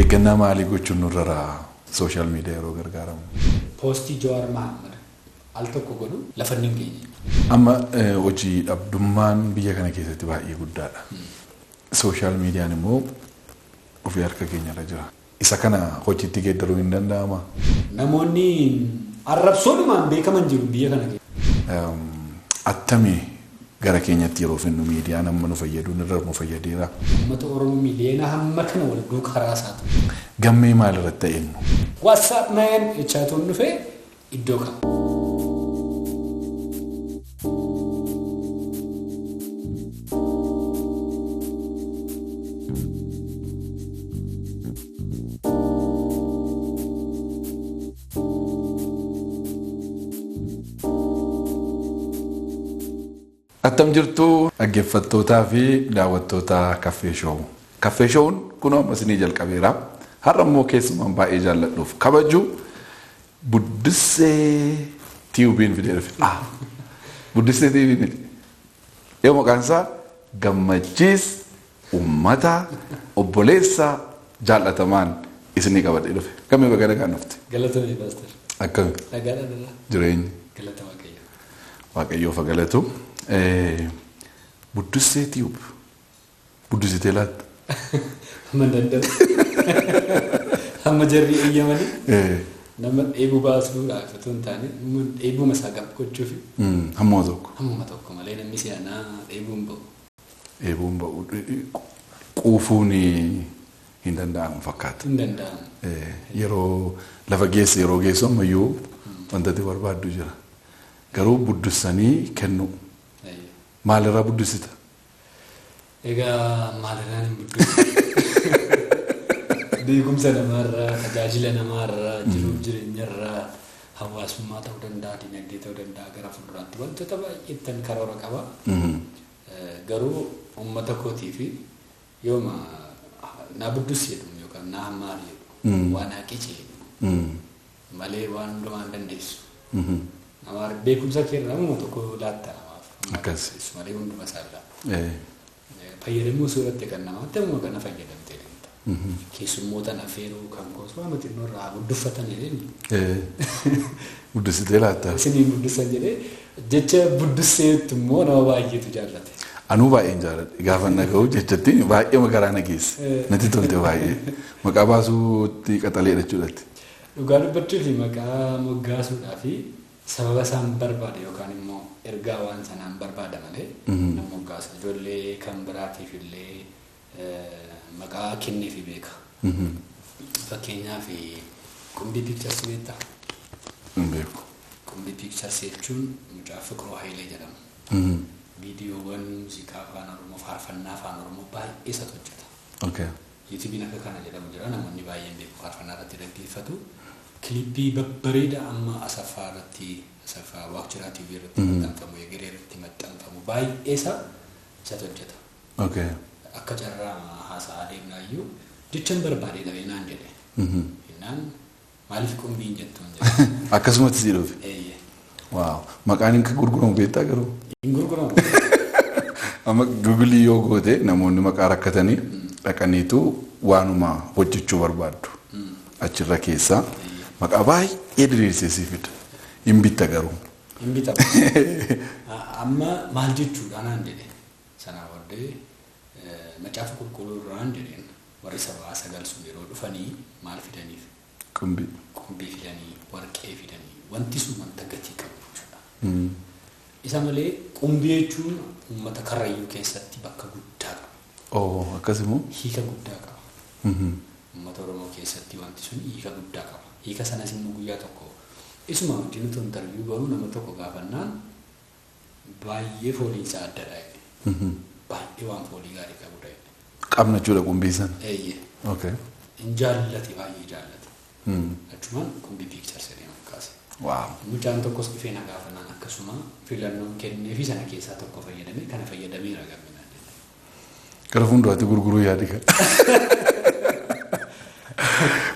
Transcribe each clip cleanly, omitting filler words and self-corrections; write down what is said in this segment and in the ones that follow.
Eeggannaa maalii gochuun nurra social media yeroo gargaaramu? Poostii Jawaar Mohaammed al tokko godhu lafa inni hin geenye. Amma hojii dhabdummaan biyya kana keessatti baay'ee guddaadha. Social mediaan immoo ofii harka keenyarra jira. Isa kana hojiitti geeddaruun hin danda'amaa? Namoonni arrabsoodhumaan beekaman jiru biyya kana keessa. Attamii gara keenyatti yeroo finnu miidiyaan amma nu fayyaduun irra nu fayyadeera. Uummata Oromoo miiliyoona hamma kana wal duukaa karaa isaatu. Gammee maalirratti ta'eennu? What's up man jechaatuun dhufee iddoo qaba. Attam jirtu dhaggeeffattootaa fi daawwattoota Caffee Show. Caffee Show'n kunoo amma isinii jalqabeera. Har'a immoo keessumaan baay'ee jaalladhuuf kabaju Buddisee Tiyuubiin fidee dhufe. Buddisee Tiyuubiin miti. Yoo maqaan isaa Gammachiis uummata obboleessa jaallatamaan isinii qabadhee dhufe. Gammee baga nagaan dhufte. Galatoomi Paaster. Akkami Nagaadha dhala. jireenyi? Galata Waaqayyo. Waaqayyoof haa galatu. Buddisee Tiyuub. Buddisitee laatta? Hamma hin danda'u. Hamma jarri eeyyamanii nama dheebuu baasuudhaaf otoo hin taane dheebuma isaa gab gochuuf Hammuma tokko. hammuma tokko malee namni si'anaa dheebuu hin ba'u. Dheebuun ba'u quufuun hin danda'amu fakkaata. Hin danda'amu. Yeroo lafa geesse yeroo geessu ammayyuu wanta ati barbaaddu jira. Garuu buddissanii kennu. Maalirraa buddisita? Egaa maalirraan hin buddisu? Beekumsa namaarraa, tajaajila namaarraa, jiruuf jireenyarraa, hawaasummaa ta'uu danda'a, dinagdee ta'uu danda'a gara fuulduraatti wantoota baay'eettan karoora qaba. Garuu uummata kootii fi yooma naa buddus jedhu yookaan naa hammaari jedhu waan haqice jedhu malee waan hundumaa hin dandeessu. Namaaf beekumsa keerraa uumama tokko laatta namaaf. Akkas. Malee hunduma isaa laatta. Fayyadamuu suuratti kan namaatti amma kana fayyadamtee deemta. Keessummoota affeeruu kan koosu waan xinnoo irraa gudduffatan jedhee Buddisitee laatta? Isiniin buddusan jedhee jecha buddusseetti immoo nama baay'eetu jaallate. Anuu baay'een jaalladhe. Gaafa dhaga'u jechattiin baay'ee garaa na geesse. Natti tolte baay'ee. Maqaa baasuutti qaxalee jechuudhaatti. Dhugaa dubbachuu fi maqaa moggaasuudhaa fi sababa isaan barbaade yookaan immoo ergaa waan sanaan barbaada malee nama moggaasa. Ijoollee kan biraatiif illee maqaa kenneefi beeka. Fakkeenyaaf Qumbii Pictures beektaa? Hin beeku. Qumbii Pictures jechuun mucaa Fiqiruu Hayilee jedhama. Viidiyoowwan muuziqaa afaan Oromoo, faarfannaa afaan Oromoo baay'ee isatu hojjeta. YouTube'n akka kana jedhamu jira namoonni baay'een beeku faarfannaa irratti dhaggeeffatu. Kilippii babbareeda amma Asaffaa irratti Asaffaa Waaqjiraa TV irratti maxxanfamu, Egeree irratti maxxanfamu baay'ee isa isatu hojjeta. Akka carraa haasa'aa deemnaayyuu jechan barbaade dhabee naan jedhe. Innaan maaliif qumbiin jettuun jedhe. Akkasumatti si dhufe? Eeyyee. Waaw. Maqaan hin gurguramu beektaa garuu? Hin gurguramu. Amma Googilii yoo goote namoonni maqaa rakkatanii dhaqaniitu waanuma hojjechuu barbaaddu. Achirra keessaa maqaa baay'ee diriirsee si fida. Hin bitta garuu. Hin bitamu. Amma maal jechuudha naan jedhe. Sanaa booddee macaafa qulqulluu irraan jedheen warri sabaa sagal sun yeroo dhufanii maal fidaniif? Qumbii. Qumbii fidanii, warqee fidanii, wanti sun wanta gatii qabu jechuudha. Isa malee qumbii jechuun uummata Karrayyuu keessatti bakka guddaa qaba. Oo akkasimoo? Hiika guddaa qaba. Uummata Oromoo keessatti wanti sun hiika guddaa qaba. Hiika sanas immoo guyyaa tokko isuma wajjin utuu interview garuu nama tokko gaafannaan baay'ee fooliin isaa addadha jedhe. Baay'ee waan foolii gaarii qabudha jedhe. Qabna jechuudha qumbii sana. Eeyyee. Hin jaallate baay'ee jaallate. Achumaan Qumbii Pictures jedhee maqaase. Waaw. Mucaan tokkos dhufee na gaafannaan akkasuma filannoon kennee fi sana keessaa tokko fayyadamee kana fayyadameera gamminaan jedhe. Gara fuulduraatti gurguruu yaadi kan.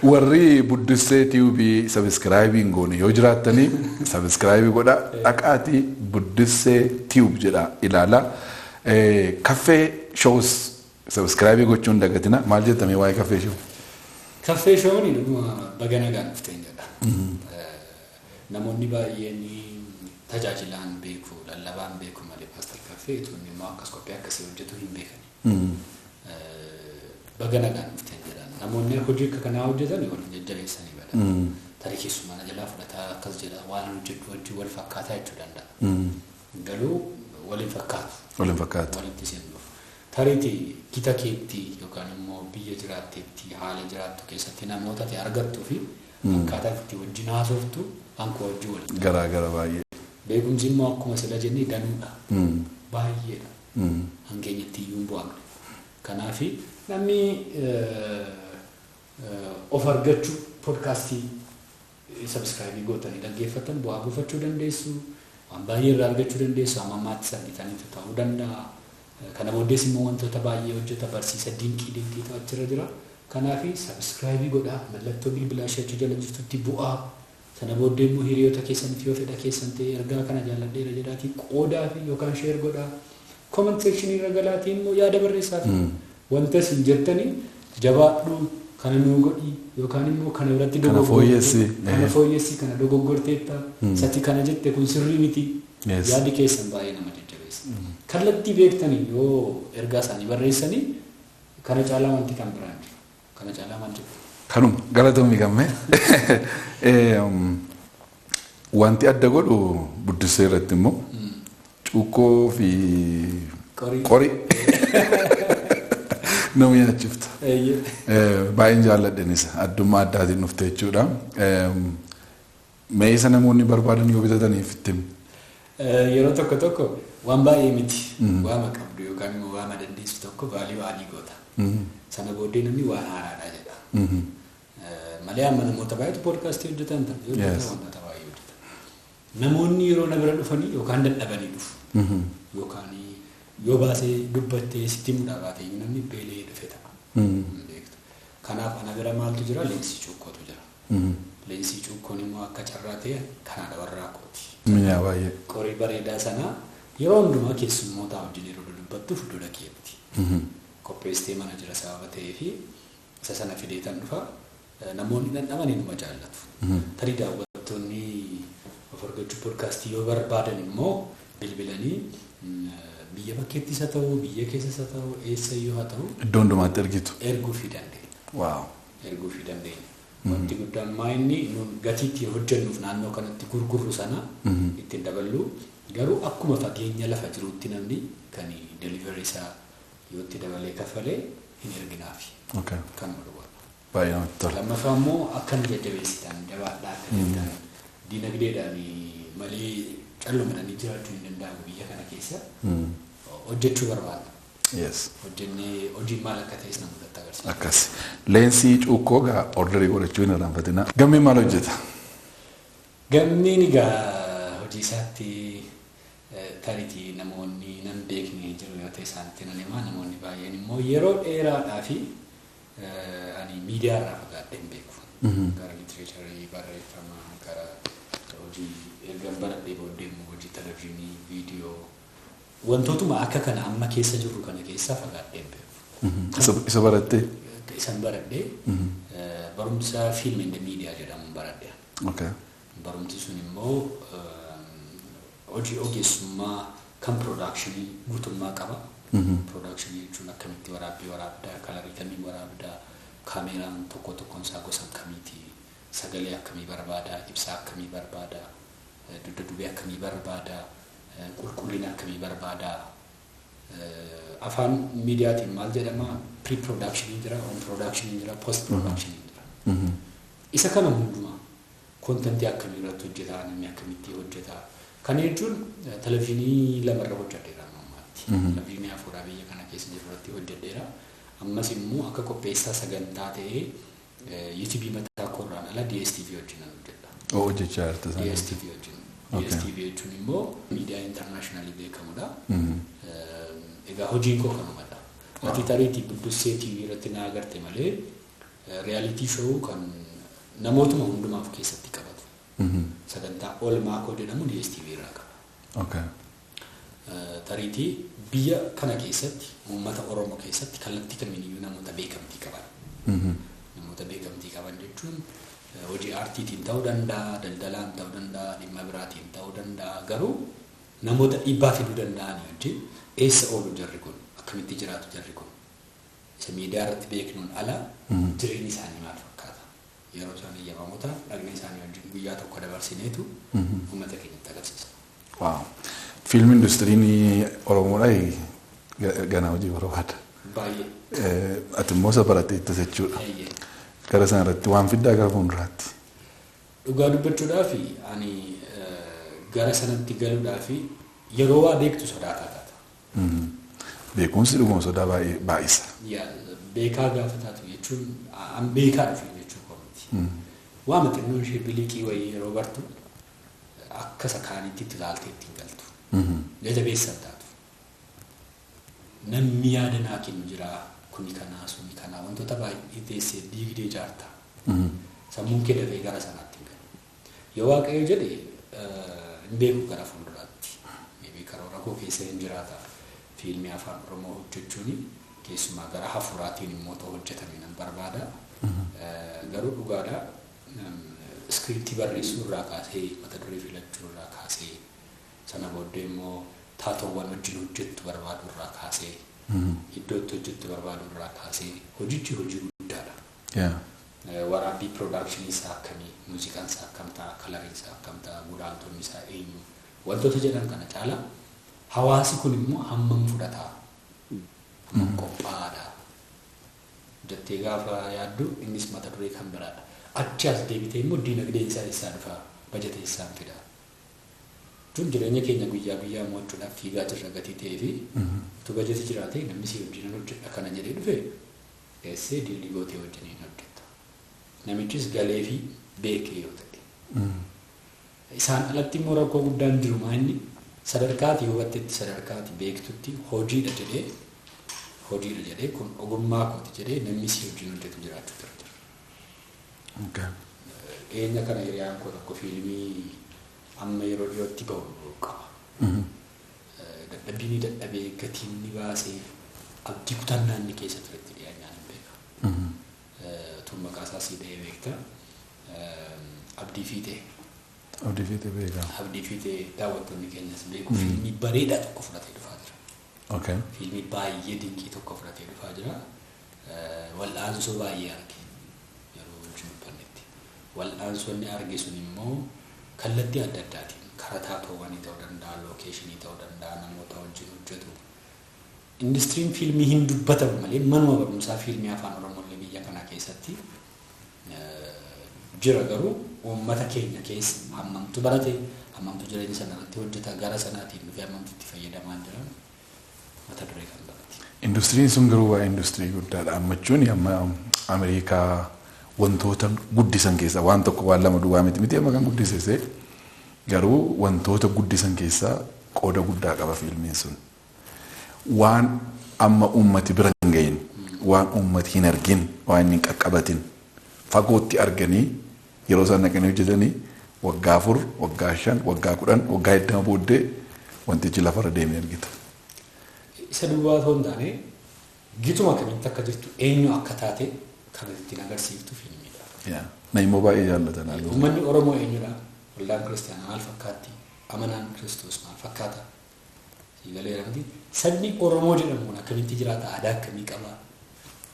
Warri Buddisee Tiyuubii subscribe hin goone yoo jiraattanii subscribe godhaa dhaqaatii Buddisee Tiyuub jedha ilaala. Caffee Shows subscribe gochuun dagatina. Maal jettamee waa'ee Caffee Show? Kaffee Show-n dhuguma baga nagaan dhufteen jedha. Namoonni baay'een tajaajilaan beeku, lallabaan beeku malee Paaster Kaffee tuunni immoo akkas qophii akkasii hojjetu hin beekani. Baga nagaan dhufteen jedha. Namoonni hojii akka kanaa hojjetan waliin jajjabeessanii bada. Tarii keessumaa na jalaa fudhataa akkas jedha, waan hojjedhu wajjin wal fakkaataa jechuu danda'a. Garuu waliin fakkaatu. Waliin fakkaatu. Walitti seenuuf. Tariitii gita keetti yookaan immoo biyya jiraatteetti haala jiraattu keessatti namoota ati argattuu fi akkaataa itti wajjin haasoftu hanqoo wajjin waliin. Garaa gara baay'ee. Beekumsi immoo akkuma sila jennee danuudha. Baay'eedha. Hangeenyatti iyyuu hin bu'amne. Kanaaf namni of argachuu podcastii subscribe gootanii dhaggeeffatan bu'aa buufachuu dandeessu. Waan baay'ee irraa argachuu dandeessu. Amma ammaatti argitaniitu ta'uu danda'a. Kana booddees immoo wantoota baay'ee hojjeta, barsiisa dinqii dinqiitu achirra jira. Kanaaf subscribe godhaa, mallattoo bilbilaa ishee achi jala jirtutti bu'aa. Sana booddee immoo hiriyoota keessaniif yoo fedha keessan ta'e ergaa kana jaalladheera jedhaatii qoodaa fi yookaan share godhaa. Comment section irra galaatii immoo yaada barreessaa fi wanta isin jettanii jabaadhu, kana nuu godhi yookaan immoo kana biratti Kana fooyyessi. Kana fooyyessi, kana dogoggorteetta, sati kana jette kun sirrii miti. Yaadi keessan baay'ee nama jajjabeessa. Kallattii beektanii yoo ergaa isaanii barreessanii kana caalaa wanti kan biraan jiru. Kana caalaa maal jedhu? Kanuma galatoomii gammee. Wanti adda godhu buddisee irratti immoo cuukkoo fi qorii nama nyaachifta. Baay'een jaalladhenis addummaa addaatiin dhufte jechuudha. Mee isa namoonni barbaadan yoo bitataniif itti himi. Yeroo tokko tokko waan baay'ee miti. Waama qabdu yookaan immoo waama dandeessu tokko value add goota. Sana booddee namni waan haaraadha jedha. Malee amma namoota baay'eetu podcastii hojjetan, hojjetan, wantoota baay'ee hojjetan. Namoonni yeroo na bira dhufanii yookaan dadhabanii dhufu. Yookaan yoo baasee dubbattee sitti himuudhaa baate iyyuu namni beelee dhufe ta'a. Beektu. Kanaaf ana bira maaltu jira? Leensii cuukkootu jira. Leensii cuukkoon immoo akka carraa ta'e kanaadha warraa kooti. Mi'aa baay'ee. Qorii bareedaa sana yeroo hundumaa keessummoota wajjin yeroo dubbattu fuuldura keetti. Qopheessitee mana jira sababa ta'eefi isa sana fideetan dhufa. Namoonni dhandhamanii numa jaallatu. Tarii daawwattoonni of argachuu podcastii yoo barbaadan immoo bilbilanii biyya bakkeettis haa ta'u, biyya keessas haa ta'u, eessayyuu haa ta'u. Iddoo hundumaatti ergitu. Erguufii dandeenya. Waaw. Erguufii dandeenya. Wanti guddaan maa inni nuun gatii itti hojjennuuf naannoo kanatti gurgurru sana ittiin daballu, garuu akkuma fageenya lafa jirutti namni kan delivery isaa yoo itti dabalee kaffalee hin erginaafi. Kanuma duwwaa. Baay'ee namatti tola. Lammaffaa immoo akka nu jajjabeessitan, jabaadhaa akka jettan, diinagdeedhaan malee callumadhanii jiraachuu hin danda'amu biyya kana keessa. Hojjechuu barbaadna. Hojjennee hojiin maal akka ta'es namootatti agarsiisa. Akkas. Leensii cuukkoo gaa orderii godhachuu hin irraanfatina. Gammeen maal hojjeta? Gammeen egaa hojii isaatti tariitii namoonni nan beekne jiru yoo ta'e isaanitti nan himaa, namoonni baay'een immoo yeroo dheeraadhaa fi ani miidiyaa irraa fagaadhee hin beeku. Gara literature barreeffamaa, gara hojii erga baradhee booddee immoo hojii televizyiinii, viidiyoo, wantootuma akka kana amma keessa jirru kana keessaa fagaadhee hin beeku. Isa barattee? Isan baradhee barumsa film and media jedhamuun baradhee. Barumsi sun immoo hojii ogeessummaa kan productionii guutummaa qaba. Productionii jechuun akkamitti waraabbii waraabdaa, kalarii kamii waraabdaa, kaameeraan tokko tokkoon isaa gosa akkamiiti, sagalee akkamii barbaada, ibsaa akkamii barbaada, dugda duubee akkamii barbaada, qulqullina akkamii barbaada. Afaan miidiyaatiin maal jedhama? Pre-production jira, on production jira, post production jira. Isa kana hundumaa contentii akkamii irratti hojjeta, namni akkamitti hojjeta. Kana jechuun televizyiinii lamarra hojjedheera amma ammaatti. Televizyiinii afuuraa biyya kana keessa jiru irratti hojjedheera. Ammas immoo akka qopheessaa sagantaa ta'ee YouTube mataa koorraan ala DSTV wajjin nan hojjedha. Hojjechaa jirta sana. DSTV wajjin. DSTV jechuun immoo miidiyaa internationally beekamudha. Egaa hojiin koo kanumadha. Ati tariitii Buddussee TV irratti na agarte malee reality show kan namootuma hundumaaf keessatti qabatu. Sagantaa oolmaa koo jedhamu DSTV irraa qaba. Tariitii biyya kana keessatti uummata Oromoo keessatti kallattii kamiiniyyuu namoota beekamtii qaban. Namoota beekamtii jechuun hojii aartiitiin ta'uu danda'a, daldalaan ta'uu danda'a, dhimma biraatiin ta'uu danda'a. Garuu namoota dhiibbaa fiduu danda'an wajjin eessa oolu jarri kun, akkamitti jiraatu jarri kun, isa miidiyaa irratti beeknuun ala jireenyi isaanii maal fakkaata? Yeroo isaan eeyyamamoota dhagna isaanii wajjin guyyaa tokko dabarsineetu uummata keenyatti agarsiisa. Waaw. Fiilmi industiriin Oromoodhaa ganaa hojii barbaada. Baay'ee. Ati immoo isa baratteetta jechuudha. Gara sana irratti waan fiddaa gara fuulduraatti. Dhugaa dubbachuudhaaf ani gara sanatti galuudhaaf yeroo waa beektu sodaataa taata. Beekumsi dhuguma sodaa baay'isa. Beekaa gaafa taatu jechuun an beekaa dhufe jechuu koo miti. Waa maxxannoo ishee biliqii wayii yeroo bartu akka isa kaanitti itti ilaaltee ittiin galtu. Jajabeessan taatu. Namni yaada naa kennu jira kuni kanaa suni kanaa wantoota baay'ee teessee diigdee ijaarta. Sammuun kee dafee gara sanaatti hin galu. Yoo Waaqayyo jedhe hin beeku gara fuulduraatti. Karoora koo keessa hin jiraata. Fiilmii afaan Oromoo hojjechuun keessumaa gara hafuuraatiin immoo ta'u hojjetame nan barbaada. Garuu dhugaadha. Iskiriiptii barreessuu irraa kaasee, mata duree filachuu irraa kaasee, sana booddee immoo taatoowwan wajjin hojjettu barbaadu irraa kaasee, iddoo itti hojjettu barbaadu irraa kaasee, hojichi hojii guddaadha. Waraabbii piroodakshinii isaa akkamii, muuziqaan isaa akkam ta'a, kalariin isaa akkam ta'a, gulaaltonni isaa eenyu, wantoota jedhan kana caala hawaasi kun immoo hammam fudhataa, hammam qophaa'aadha jettee gaafa yaaddu innis mata duree kan biraadha. Achi as deebitee immoo diinagdeen isaa eessaa dhufa, bajata eessaan fida. Tun jireenya keenya guyyaa guyyaa mo'achuudhaaf fiigaa jirra gatii ta'ee fi utuu bajati jiraate namni si wajjin hojjedha kana jedhee dhufe eessee diilii gootee wajjiniin hojjetta. Namichis galee fi beekee yoo ta'e. Isaan alatti immoo rakkoo guddaan jiru maa inni sadarkaati hubattetti sadarkaati beektutti hojiidha jedhee kun ogummaa kooti jedhee namni si wajjin hojjetu jiraachuu jira. Eenya kana hiriyaan koo tokko fiilmii amma yeroo dhiyootti bahu qaba. Dadhabbiin dadhabee gatiin ni baasee abdii kutannaa inni keessa turetti dhiyaannaan hin beeka. Tun maqaa isaa sii dhahee beekta. Abdii Fiixee. Abdii Fiixee beekaa. Abdii Fiixee daawwattoonni keenyas beeku fiilmii bareedaa tokko fudhatee dhufaa jira. Fiilmii baay'ee dinqii tokko fudhatee dhufaa jira. Wal'aansoo baay'ee arge yeroo wajjin dubbannetti. Wal'aansonni arge sun immoo kallattii adda addaatiin karaa taatoowwanii ta'uu danda'a, lookeeshinii ta'uu danda'a, namoota wajjin hojjetu. Industiriin fiilmii hin dubbatamu malee manuma barumsaa fiilmii afaan Oromoo illee biyya kana keessatti jira garuu uummata keenya keessa hammamtu barate, hammamtu jireenya sana irratti hojjeta, gara sanaatiin dhufee hammamtu itti fayyadamaa jiran mata duree kan barate. Industiriin sun garuu waa'ee industirii guddaadha. Ammachuun amma Ameerikaa wantoota guddisan keessaa waan tokko waan lama duwwaa miti amma kan guddisese garuu wantoota guddisan keessaa qooda guddaa qaba fiilmiin sun. Waan amma uummati bira hin gahin, waan uummati hin argin, waan hin qaqqabatin fagootti arganii yeroo isaan dhaqanii hojjetanii waggaa 4, waggaa 5, waggaa 10, waggaa 20 booddee wantichi lafarra deemee argita. Isa duwwaa otoo hin taane gituma akkamitti akka jirtu eenyu akka taate kan ittiin agarsiiftu fiilmiidha. Na immoo baay'ee jaallatan. Uummanni Oromoo eenyudha? Waldaan kiristaanaa maal fakkaatti? Amanaan Kiristoos maal fakkaata? Siigalee miti. Sabni Oromoo jedhamu kun akkamitti jiraata? Aadaa akkamii qaba?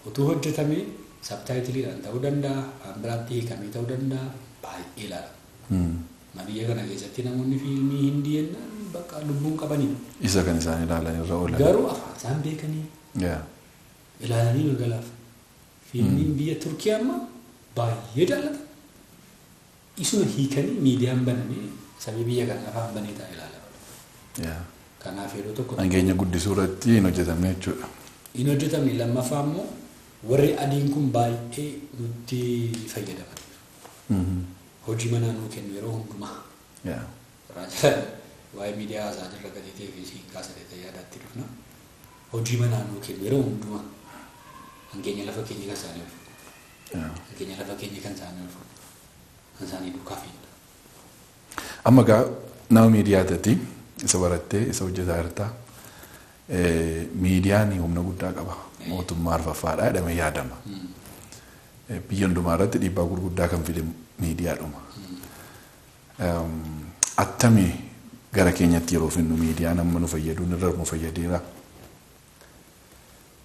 Utuu hojjetamee sabtaayitiliidhaan ta'uu danda'a, afaan biraatti hiikamee ta'uu danda'a, baay'ee ilaalama. Biyya kana keessatti namoonni fiilmii hindii jennaan bakka lubbuun qabanidha. Isa kan isaan ilaalan irra oolan. Garuu afaan isaan beekanii ilaalanii galgalaaf. Fiilmiin biyya Turkii amma baay'ee jaallatama. Isuma hiikanii miidiyaan banamee sabii biyya kana afaan banee ta'a ilaalama. Kanaaf yeroo tokko Nageenya guddisuu irratti hin hojjetamne jechuudha. Hin hojjetamne lammaffaa immoo warri adiin kun baay'ee nutti fayyadaman. Hojii manaa nuu kennu yeroo hundumaa. Waa'ee miidiyaa haasaa jirra gatii ta'ee fi siin kaasatee ta'ee yaadaatti dhufna. Hojii manaa nuu kennu yeroo hundumaa. Hankeenya lafa keenya kan isaanii ol fuudhu. Hankeenya lafa keenya kan isaanii ol fuudhu. Kan isaanii duukaa fiinna. Amma egaa nama miidiyaa taati isa barattee isa hojjetaa jirta. Miidiyaan humna guddaa qaba. Mootummaa arfaffaadha jedhamee yaadama. Biyya hundumaa irratti dhiibbaa gurguddaa kan fide miidiyaadhuma. Attamii gara keenyatti yeroo finnu miidiyaan amma nu fayyaduun irra nu fayyadeera.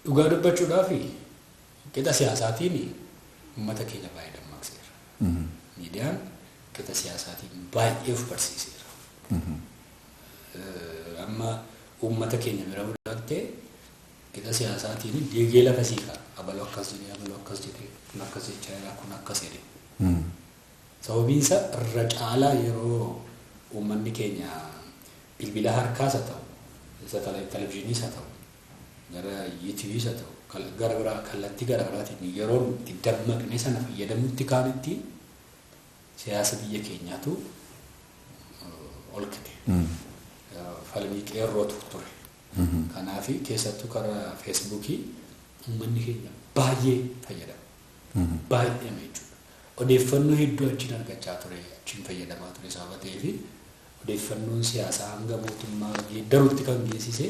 Dhugaa dubbachuudhaaf qixa siyaasaatiin uummata keenya baay'ee dammaqseera. Miidiyaan qixa siyaasaatiin baay'ee of barsiiseera. Amma uummata keenya bira bulaattee qixa siyaasaatiin deegee lafa siiqa. Abaluu akkas jedhee, abaluu akkas jedhee, kun akkas jechaa jira, kun akkas jedhee. Sababiin isaa irra caalaa yeroo uummanni keenya bilbila harkaas haa ta'u, televizyiiniis haa ta'u, gara yuutuubiis haa ta'u, gara biraa kallattii gara biraatiin yeroo itti dammaqnee sana fayyadamutti kaanitti siyaasa biyya keenyaatu ol kite. Falmii qeerrootu ture. Kanaaf keessattuu karaa feesbuukii uummanni keenya baay'ee fayyadama. Baay'ee jechuudha. Odeeffannoo hedduu achiin argachaa ture, achiin fayyadamaa ture sababa ta'eef odeeffannoon siyaasaa hanga mootummaa geeddaruutti kan geessise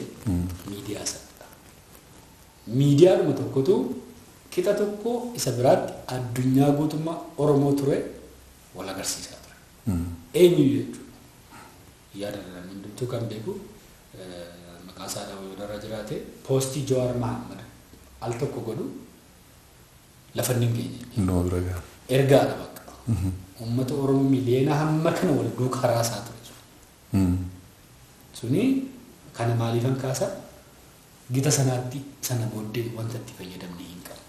miidiyaa sanadha. Miidiyaadhuma tokkotu qixa tokko isa biraatti addunyaa guutummaa Oromoo ture wal agarsiisaa ture. Eenyu jechuudha. Yaada namni hundumtuu kan beeku maqaa isaa dhawuu yoo irra jiraate poostii Jawaar Mahammad al tokko godhu lafa inni hin geenye. Hunduma bira gaha. Ergaadha bakka. Uummata Oromoo miliyoona hamma kana wal duukaa raasaa ture. Suni kana maaliifan kaasa gita sanaatti sana booddee wanta itti fayyadamne hin qabu.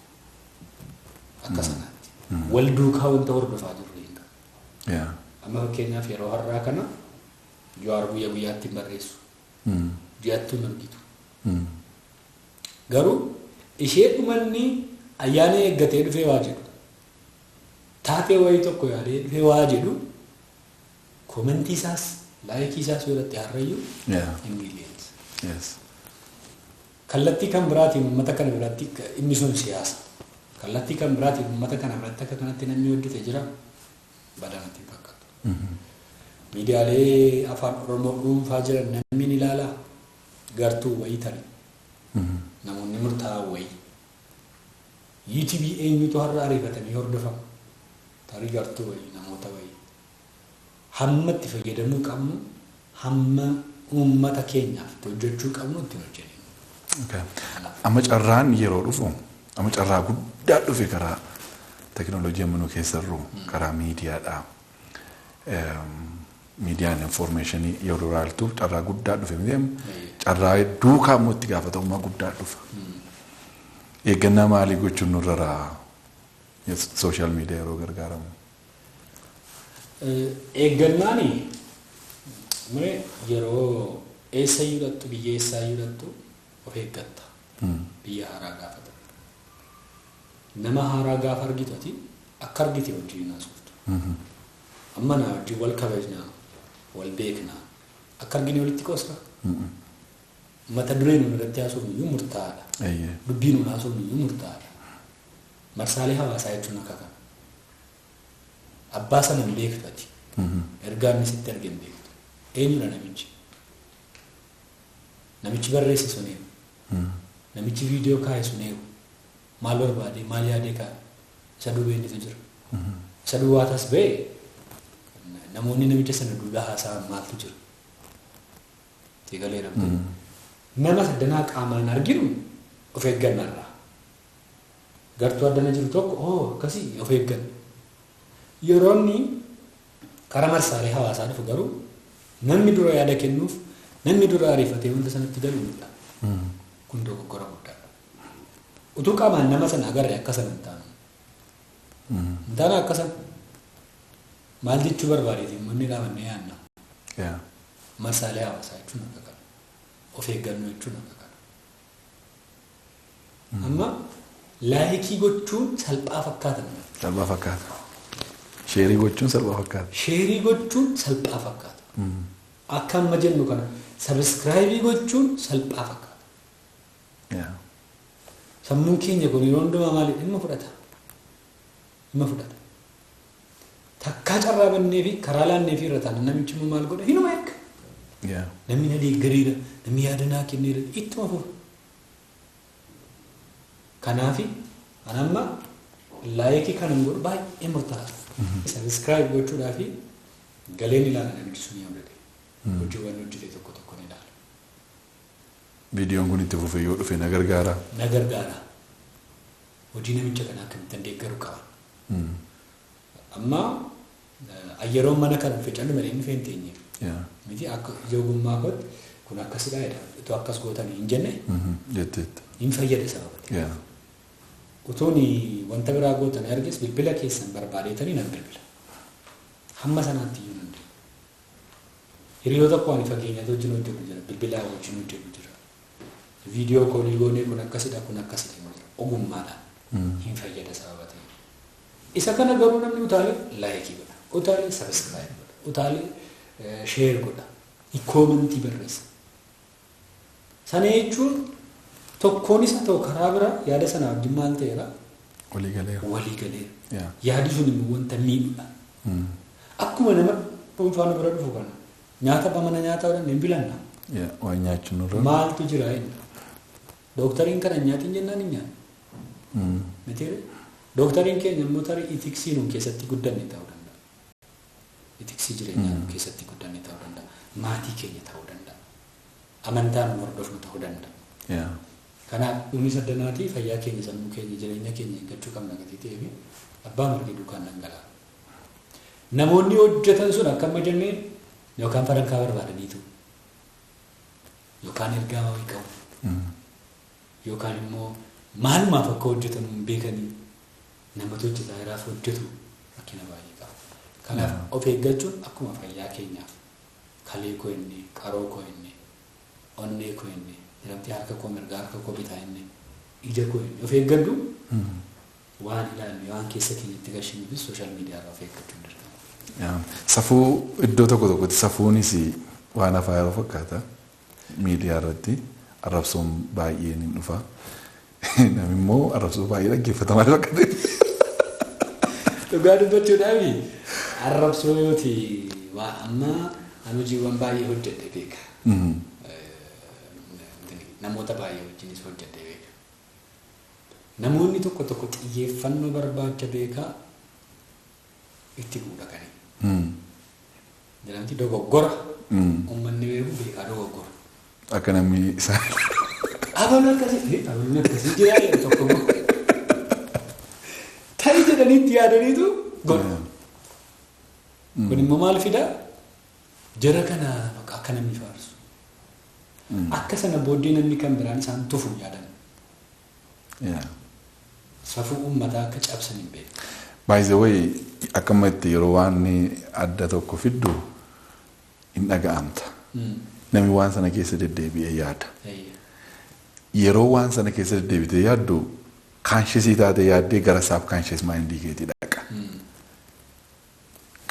Akka sanaatti. Wal duukaa wanta hordofaa jirru hin qabu. Amma fakkeenyaaf yeroo har'aa kana Jawaar guyyaa guyyaatti hin barreessu. Ji'attuu hin argitu. Garuu ishee dhumanni ayyaana eeggatee dhufee waa jedhu. Taatee wayii tokko yaadee dhufee waa jedhu koomentii isaas laayikii isaas yoo irratti harrayyuu in millions. Kallattii kan biraatiin uummata kana biratti inni sun siyaasa. Kallattii kan biraatiin uummata kana biratti akka kanatti namni hojjete jira badaa natti hin fakkaatu. Miidiyaalee afaan Oromoo dhuunfaa jiran namni ni ilaalaa gartuu wayii tarii. Namoonni murtaa'an wayii. Yuutuubii eenyutu har'a ariifatanii hordofama? Tarii gartuu wayii namoota wayii. Hamma itti fayyadamuu qabnu hamma uummata keenyaaf itti hojjechuu qabnu ittiin hojjennu. Amma carraan yeroo dhufu amma carraa guddaa dhufe karaa teekinooloojii amma nu keessa jirru karaa miidiyaadha. Miidiyaan infoormeeshinii yeroo ilaaltu carraa guddaa dhufe miti carraa duukaa immoo itti gaafatamummaa guddaa dhufa. Eeggannaa maalii gochuun nurra raa sooshaal miidiyaa yeroo gargaaramu? Eeggannaan yeroo eessayyuu dhattu biyya eessayyuu dhattu of eeggatta. Biyya haaraa gaafa ta'u. Nama haaraa gaafa argitu ati akka argite wajjin haasoftu. Amma naa wajjin wal kabajnaa, wal beeknaa, akka argine walitti qoosna. Mata dureen nuun irratti haasofnu iyyuu murtaa'aadha. Dubbii nuun haasofnu iyyuu murtaa'aadha. Marsaalee hawaasaa jechuun akka kana. Abbaa sana hin beektu ati. Ergaa inni sitti arge hin beektu. Eenyudha namichi? Namichi barreesse sun eenyu? Namichi viidiyoo kaa'e sun eenyu? Maal barbaade? Maal yaadee kaa'e? Isa duuba eenyutu jira? Isa duwwaa tas ba'e namoonni namicha sana duuba haasa'an maaltu jira? Seegalee namni. Nama saddanaa qaamaan arginu of eeggannarraa. Gartuu addana jiru tokko oo akkasii of eegganna. Yeroo inni karaa marsaalee hawaasaa dhufu garuu namni dura yaada kennuuf namni dura ariifatee wanta sanatti galu mudha. Kun dogoggora guddaadha. Utuu qaamaan nama sana agarre akka sana hin taanu. Hin taanu akka sana. Maal jechuu barbaadeeti uummanni dhaabannee yaadna. Marsaalee hawaasaa jechuun akka kana. Of eeggannoo jechuun akka kana. Amma laayikii gochuun salphaa fakkaata. Salphaa fakkaata. Sheerii gochuun salphaa fakkaata. Sheerii gochuun salphaa fakkaata. Akka amma jennu kana sabiskiraayibii gochuun salphaa fakkaata. Sammuun keenya kun yeroo hundumaa maali dhimma fudhata. Dhimma fudhata. Takkaa carraa bannee fi karaa laannee fi irra taana namichi immoo maal godha hinuma yakka. Namni na deeggareera, namni yaada naa kenneera ittuma fufa. Kanaafi ani amma Like kan hin godhu baay'ee murtaa'aadha. Subscribe gochuudhaa fi galeen ilaala namichi sun yoo dhale. Hojiiwwan hojjete tokko tokko ni ilaala. Viidiyoon kun itti fufee yoo dhufe na gargaara. Na gargaara. Hojii namicha kanaa akkamittan deeggaruu qaba. Amma yeroo mana kana dhufe callu malee inni fe'in teenye. Miti akka ija ogummaa kootti kun akkasidha jedha. Itoo akkas gootanii hin jenne Jetteetta. hin fayyada sababa ta'eef. Utuun wanta biraa gootanii arges bilbila keessan barbaadeetanii nan bilbila. Hamma sanaatti iyyuu nan deema. Hiriyoota koo ani fageenyatti wajjin hojjetu jira. Bilbilaa wajjin hojjetu jira. Viidiyoo koolii goonee kun akkasidha kun akkasidha jira. Ogummaadhaan hin fayyada sababa ta'eef. Isa kana garuu namni utaalee like godha. Utaalee subscribe godha. Utaalee share godha. Comment barreessa. Sana jechuun tokkoon isa ta'u karaa biraa yaada sana wajjin maal ta'eera? Walii galeera. Walii galeera. Yaadi sun immoo wanta miidhudha. Akkuma nama dhuunfaa nu bira dhufu kana nyaata mana nyaataa godhan hin bilanna. Waan nyaachuun nurra. Maaltu jira inni? Dooktariin kana nyaatiin jennaan hin nyaannu. Mitiire? Dooktariin keenya immoo tarii ethics nuun keessatti guddanne ta'uu danda'a. Ethics jireenyaa nuun keessatti guddanne ta'uu danda'a. Maatii keenya ta'uu danda'a. Amantaa nu hordofnu ta'uu danda'a. Kanaaf dhumni saddanaatii fayyaa keenya sammuu keenya jireenya keenya eeggachuu qabna gatii ta'eef abbaa margi duukaan dhangala'a. Namoonni hojjetan sun akka amma jenneen yookaan farankaa barbaadaniitu yookaan ergaa wayii qabu yookaan immoo maalumaaf akka hojjetan hin beekanii namatu hojjetaa jiraaf hojjetu rakkina baay'ee qaba. Kanaaf of eeggachuun akkuma fayyaa keenyaaf kalee koo inni qaroo koo inni onnee koo inni jedhamtee harka koo mirgaa harka koo bitaa inni ija koo inni of eeggadhu waan ilaallu waan keessa keenyatti gashinuufis social media irraa of eeggachuun dirqama. Safuu iddoo tokko tokkotti safuunis waan hafaa yeroo fakkaata miidiyaa irratti arrabsoon baay'een hin dhufa. Namni immoo arrabsoo baay'ee dhaggeeffata maal fakkaate. Dhugaa dubbachuudhaaf arrabsoo yooti waa amma an hojiiwwan baay'ee hojjedhe beeka. Namoota baay'ee wajjinis hojjedhe beeka. Namoonni tokko tokko xiyyeeffannoo barbaacha beekaa itti guudhaqanii. Jedhamti dogoggora. Uummanni beeku beekaa dogoggora. Akka namni isaan. Abaluu akkasii abaluun akkasii jira jedhu tokko immoo. Tarii jedhanii itti yaadaniitu godhu. Kun immoo maal fidaa? Jara kana bakka akka namni faarsu. Akka sana booddee namni kan biraan isaan tufu yaadan. Safuu uummataa akka cabsan hin beeku. By the way, akkamatti yeroo waan adda tokko fiddu hin dhaga'amta. Namni waan sana keessa deddeebi'ee yaada. Yeroo waan sana keessa deddeebitee yaaddu conscious taatee yaaddee gara subconscious mind keetii dhaqa.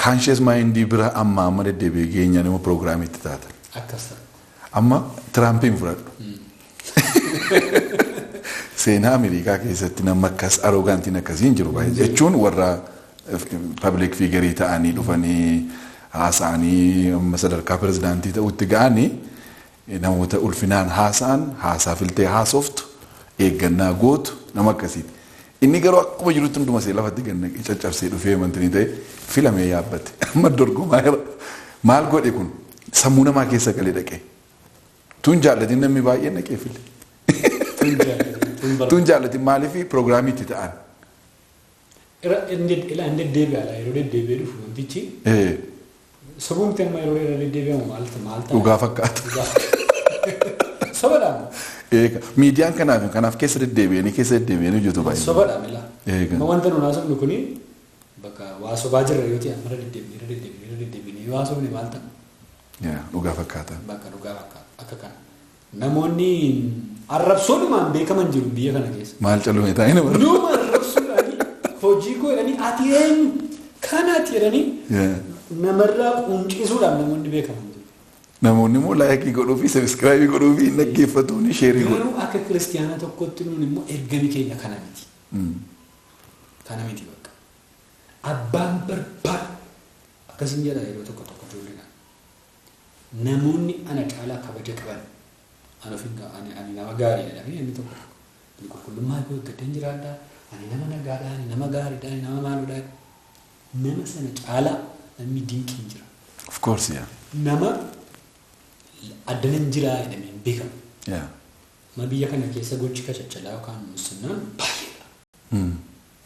Conscious mind bira amma amma deddeebi'ee geenyaan immoo piroogiraamiitti taata. Akkas ta'a. Amma Tiraampiin fudhadhu. Seenaa Ameerikaa keessatti nama akkas arrogantiin akkasii hin jiru baay'ee jechuun warra public figure ta'anii dhufanii haasa'anii amma sadarkaa pirezidaantii ta'utti ga'anii namoota ulfinaan haasa'an haasaa filtee haasoftu eeggannaa gootu nama akkasiiti. Inni garuu akkuma jirutti hunduma see lafatti ganna caccabsee dhufee amantii ta'e filamee yaabbate. Amma dorgomaa jira. Maal godhe kun sammuu namaa keessa galee dhaqee. Tun jaallatin namni baay'een dhaqee file. Tun jaallatin maaliif piroogiraamii itti ta'an. Inni deddeebi'a yeroo deddeebi'ee dhufu wantichi. Sobumti amma yeroo irra deddeebi'amu maal ta'a? Dhugaa fakkaata. Sobadhaan. Eega miidiyaan kanaaf kanaaf keessa deddeebi'anii hojjetu baay'ee. Sobadhaan mila. Amma wanta nuun haasofnu kuni bakka waa sobaa jirra yoo ta'e amma irra deddeebi'anii irra deddeebi'anii irra deddeebi'anii yoo haasofne maal ta'a? Dhugaa fakkaata. Bakka dhugaa fakkaata akka kana. Namoonni arrabsoodhumaan beekaman jiru biyya kana keessa. Maal calume taa'ee nama. Numa arrabsuudhaani hojii koo jedhanii ati eenyu kana ati jedhanii namarraa quncisuudhaan namoonni beekaman jiru. Namoonni immoo like godhuu fi subscribe godhuu fi dhaggeeffatuun share godhu. Garuu akka kiristiyaana tokkotti nuun immoo ergami keenya kana miti. Kana miti bakka. Abbaan barbaadu akkasiin jedha yeroo tokko tokko ijoolleedhaan. Namoonni ana caalaa kabaja qaban ani ofiin ani nama gaarii jedhamee inni tokko tokko qulqullummaa koo eeggadheen jiraadha Ani nama nagaadha, ani nama gaariidha, ani nama maaludha. Nama sana caalaa namni dinqiin jira. Of course, yeah. Nama addanan jiraa jedhamee hin beekamu. Yeah. Ma biyya kana keessa gochi kachachalaa yookaan musinnaan baay'eedha.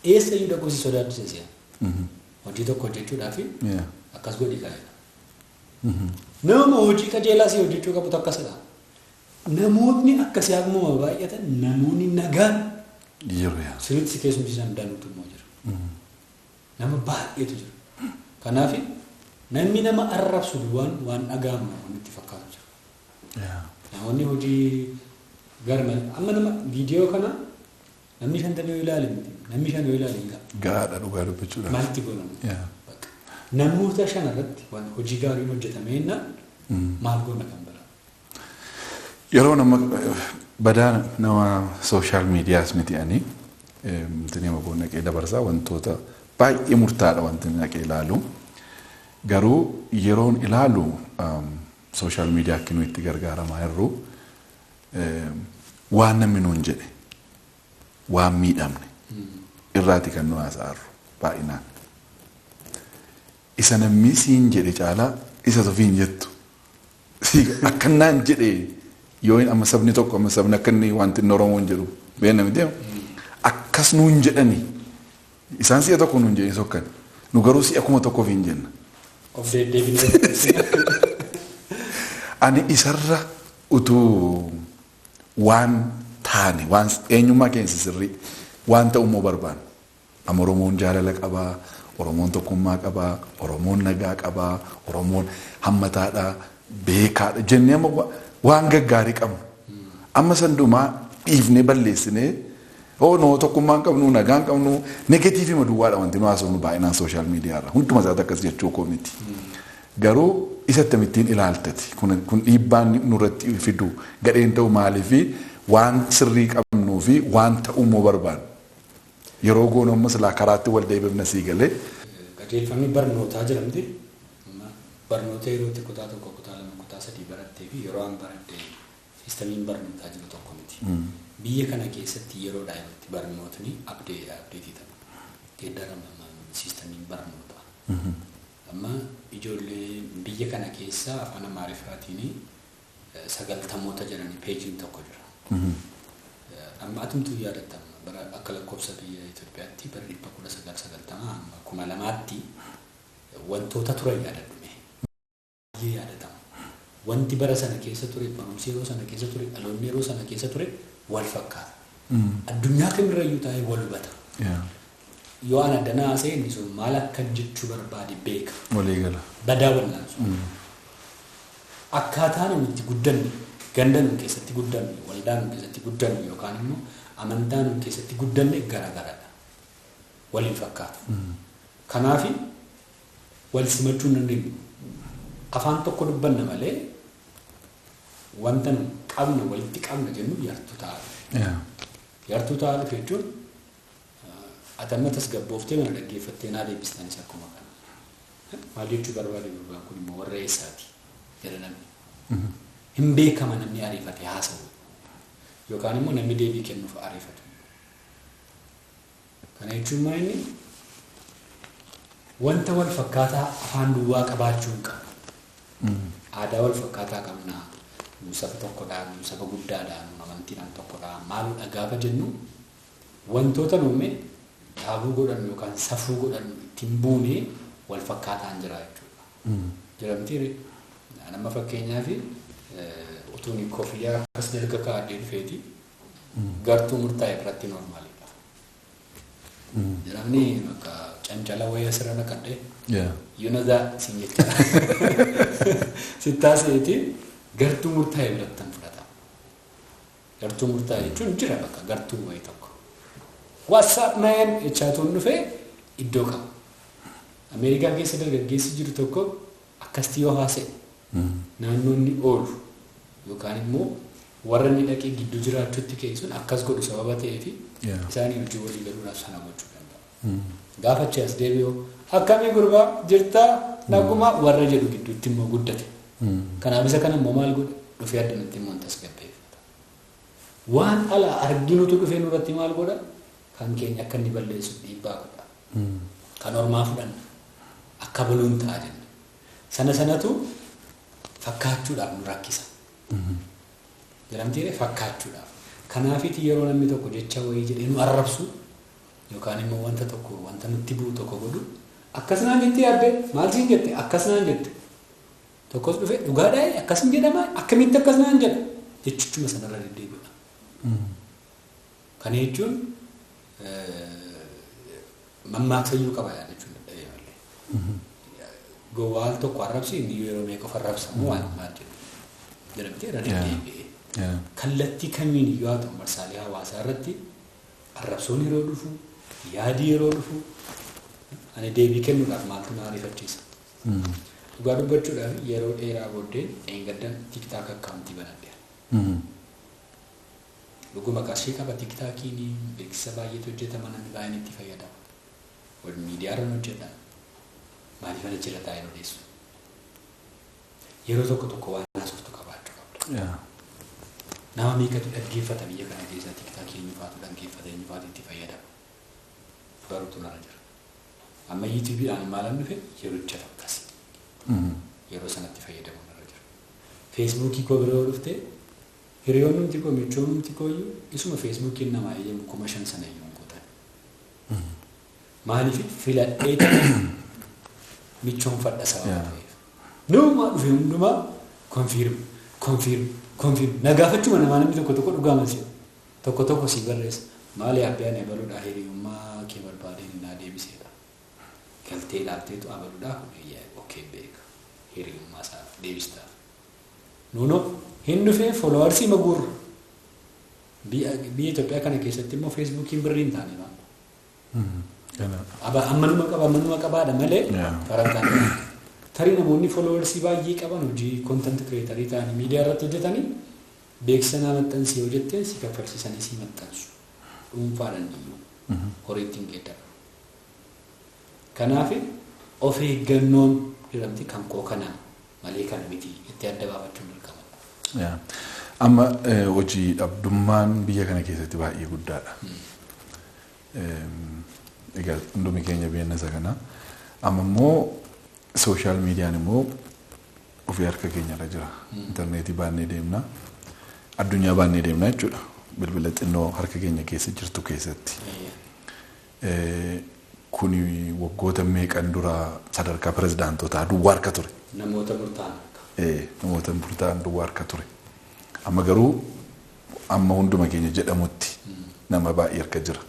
Eessa iyyuu dhaquu si sodaachisa si'a. Hojii tokko hojjechuudhaaf akkas godhi kaa'edha. Nama hojii qajeelaa si hojjechuu qabutu akkasidha. Namoonni akkasii akkuma baay'atan namoonni nagaan Jiru yaa. sirriitti si keessumsiisan danuutu immoo jira. Nama baay'eetu jira. Kanaaf namni nama arrabsu duwwaan waan dhaga'amu namoonni itti fakkaatu jira. Namoonni hojii gara malee amma nama viidiyoo kana namni 50 yoo ilaale miti namni 5 yoo ilaale hin ga'a. Gaadha dhugaa dubbachuudhaaf. Maalti godhamu? Namoota 5 irratti waan hojii gaariin hojjetame jennaan maal goona kan biraa? Yeroo nama badaa nama sooshaal miidiyaas miti ani wanti nama goon naqee dabarsaa wantoota baay'ee murtaadha wanti naqee ilaalu. Garuu yeroon ilaalu sooshaal miidiyaa akka nuyi itti gargaaramaa jirru waan namni nuun jedhe waan miidhamne irraati kan nu haasa'arru baay'inaan. Isa namni siin jedhe caalaa isa ofiin jettu. Akkanaan jedhe yoo amma sabni tokko amma sabni akka inni wanti inni Oromoon jedhu beekna miti akkas nuun jedhani isaan si'a tokko nuun jedhani sokkan nu garuu si'a 1000 ofiin jenna. Of deddeebinee. Ani isarra utuu waan taane waan eenyummaa keenya sirrii waan ta'u immoo barbaanna. Amma Oromoon jaalala qabaa, Oromoon tokkummaa qabaa, Oromoon nagaa qabaa, Oromoon hammataadha, beekaadha jennee amma waan gaggaarii qabnu. Amma sandumaa dhiifnee balleessinee oo noo tokkummaa hin qabnu, nagaa hin qabnu, negatiivii duwwaadha wanti nu haasofnu baay'inaan sooshaal miidiyaa irra. Hunduma isaati akkas jechuu koo miti. Garuu isa akkamittiin ilaaltati kun dhiibbaan nurratti fidu gadheen ta'u maaliifi waan sirrii qabnuu fi waan ta'uu immoo barbaannu. Yeroo goonu ammas silaa karaatti wal deebifna sii galee. Qajeelfamni barnootaa jedhamti. Barnoota yerootti kutaa 1, kutaa 2, kutaa 3 barattee fi yeroo an baradhe siistamiin barnootaa jiru tokko miti. Biyya kana keessatti yeroodhaa yerootti barnootni abdeetii ta'a. Geeddarama siistamiin barnootaa. Amma ijoollee biyya kana keessa afaan Amaariffaatiin 90moota jedhanii peejiin tokko jira. Amma atumtuu yaadattama bara akka lakkoofsa biyya Itoophiyaatti bara 1990 amma 2000tti wantoota turan yaadadhume. Baay'ee yaadatama. Wanti bara sana keessa ture, barumsi yeroo sana keessa ture, dhaloonni yeroo sana keessa ture wal fakkaata. Addunyaa kamirrayyuu taa'ee wal hubata. Yoo an addanaa haasa'e inni sun maal akkan jechuu barbaade beeka. Walii gala. Badaa wallaansu. Akkaataa nuyi itti guddanne, ganda nuyi keessatti guddanne, waldaa nuyi keessatti guddanne yookaan immoo amantaa nuyi keessatti guddanne garaagaradha. Waliin fakkaatu. Kanaaf wal simachuu hin dandeenyu. Afaan tokko dubbanna malee wanta nu qabna walitti qabna jennu yartuu ta'a. Yartuu ta'a dhufe jechuun ati amma tasgabbooftee mana dhaggeeffattee naa deebistanis akkuma kana. Maal jechuu barbaade gurbaan kun immoo warra eessaati jedha namni. Hin beekama namni ariifate haasa'u yookaan immoo namni deebii kennuuf ariifatu. Kana jechuun maa inni wanta wal fakkaataa afaan duwwaa qabaachuu hin qabu. Aadaa wal fakkaataa qabna. Nu saba tokkodha, nu saba guddaadha, nu amantiidhaan tokkodha. Maaludha gaafa jennu wantoota nuume taabuu godhannu yookaan safuu godhannu ittiin buunee wal fakkaataan jira jechuudha. Jedhamti nama fakkeenyaaf utuun koffiyyaa akkas dalga kaa'adhee dhufeeti gartuu murtaa'e biratti noormaalidha. Jedhamni bakka cancala wayii asirra naqadhee you know that siin jecha sittaaseeti gartuu murtaa'e biratti hin fudhatama. Gartuu murtaa'e jechuun jira bakka gartuu wayii tokko. What's up man jechaatuun dhufee iddoo qaba. Ameerikaa keessa dargaggeessi jiru tokko akkasitti yoo haasa'e naannoo inni oolu yookaan immoo warra inni dhaqee gidduu jiraachuutti ka'e sun akkas godhu sababa ta'eef isaanii hojii walii galuudhaaf sana gochuu danda'a. Gaafa achi as deebi'u akkamii gurbaa jirtaa naguma warra jedhu gidduutti immoo guddate. Kanaaf isa kana immoo maal godha dhufee addanatti immoo tasgabbeeffata. Waan ala arginutu dhufee nurratti maal godha Kan keenya akka inni balleessu dhiibbaa godha. Kan ormaa fudhanna. Akka baluun ta'a jenna. Sana sanatu fakkaachuudhaaf nu rakkisa. Jedhamtiire fakkaachuudhaaf. Kanaafiti yeroo namni tokko jecha wayii jedhee nu arrabsu yookaan immoo wanta tokko wanta nutti bu'u tokko godhu akkas naan jettee yaadde maal siin jette akkas naan jette tokkos dhufe dhugaadhaa akkas hin jedhamaa akkamitti akkas naan jedha jechuchuma sanarra deddeebi'a. Kana jechuun mammaaksayyuu qaba jechuun dadhabee malee. Gowwaa al tokko arrabsi inni yeroo meeqa of arrabsamu waan maal jedhu jedhamtee irra deddeebi'ee. Kallattii kamiin iyyuu haa ta'u marsaalee hawaasaa irratti arrabsoon yeroo dhufu yaadii yeroo dhufu ani deebii kennuudhaaf maaltu na ariifachiisa. Dhugaa dubbachuudhaaf yeroo dheeraa booddee eengaddan TikTok akkaawuntii banadheera. Dhuguma qarshii qaba TikTokiin beeksisa baay'eetu hojjetama namni baay'een itti fayyadama. Wal miidiyaarran hojjedha. Maaliif ana jira taa'een odeessu? Yeroo tokko tokko waan haasoftu qabaachuu qabda. Nama meeqatu dhaggeeffata biyya kana keessa TikTokii eenyufaatu dhaggeeffata eenyufaatu itti fayyadama. Baruutu narra jira. Amma YouTube'dhaan maalan dhufe yericha akkas. Yeroo sanatti fayyadamu narra jira. Feesbuukii koo bira yoo dhufte hiriyoonnumti koo michoonnumti koo iyyuu isuma Feesbuukiin namaa eeyyamu 5,000 sana iyyuu hin guutan. Maaliif filadhee michoonfadha sababa ta'eef. Nama dhufe hundumaa confirm confirm confirm na gaafachuma namaa namni tokko tokko dhugaa masi tokko tokko si barreessa maali abbaan abaluudhaa hiriyummaa kee barbaadeen naa deebiseedha. Galtee ilaalteetu abaluudhaa kun okee beeka hiriyummaa isaaf deebistaaf. Nuno hin dhufee followersii maguurra. Biyya Itoophiyaa kana keessatti immoo Feesbuukiin birrii hin taane maal. Ammanuma qaba ammanuma qabaadha malee farankaan. Tarii namoonni followersii baay'ee qaban hojii content creatorii ta'anii miidiyaa irratti hojjetanii beeksisa naa maxxansi yoo jetteen si kaffalchiisanii si maxxansu. Dhuunfaadhaan iyyuu horii ittiin geeddaru. Kanaaf of eeggannoon jedhamti kan koo kanaa malee kan miti itti adda baafachuun dirqama. Amma hojii dhabdummaan biyya kana keessatti baay'ee guddaadha. Egaa hundumi keenya biyya isa kana. Amma immoo sooshaal miidiyaan immoo ofii harka keenyarra jira. Intarneetii baannee deemna. Addunyaa baannee deemna jechuudha. Bilbila xinnoo harka keenya keessa jirtu keessatti. Kuni waggoota meeqan dura sadarkaa pirezidaantotaa duwwaa harka ture. Namoota murtaa'an. Namoota murtaa'an duwwaa harka ture. Amma garuu amma hunduma keenya jedhamutti nama baay'ee harka jira.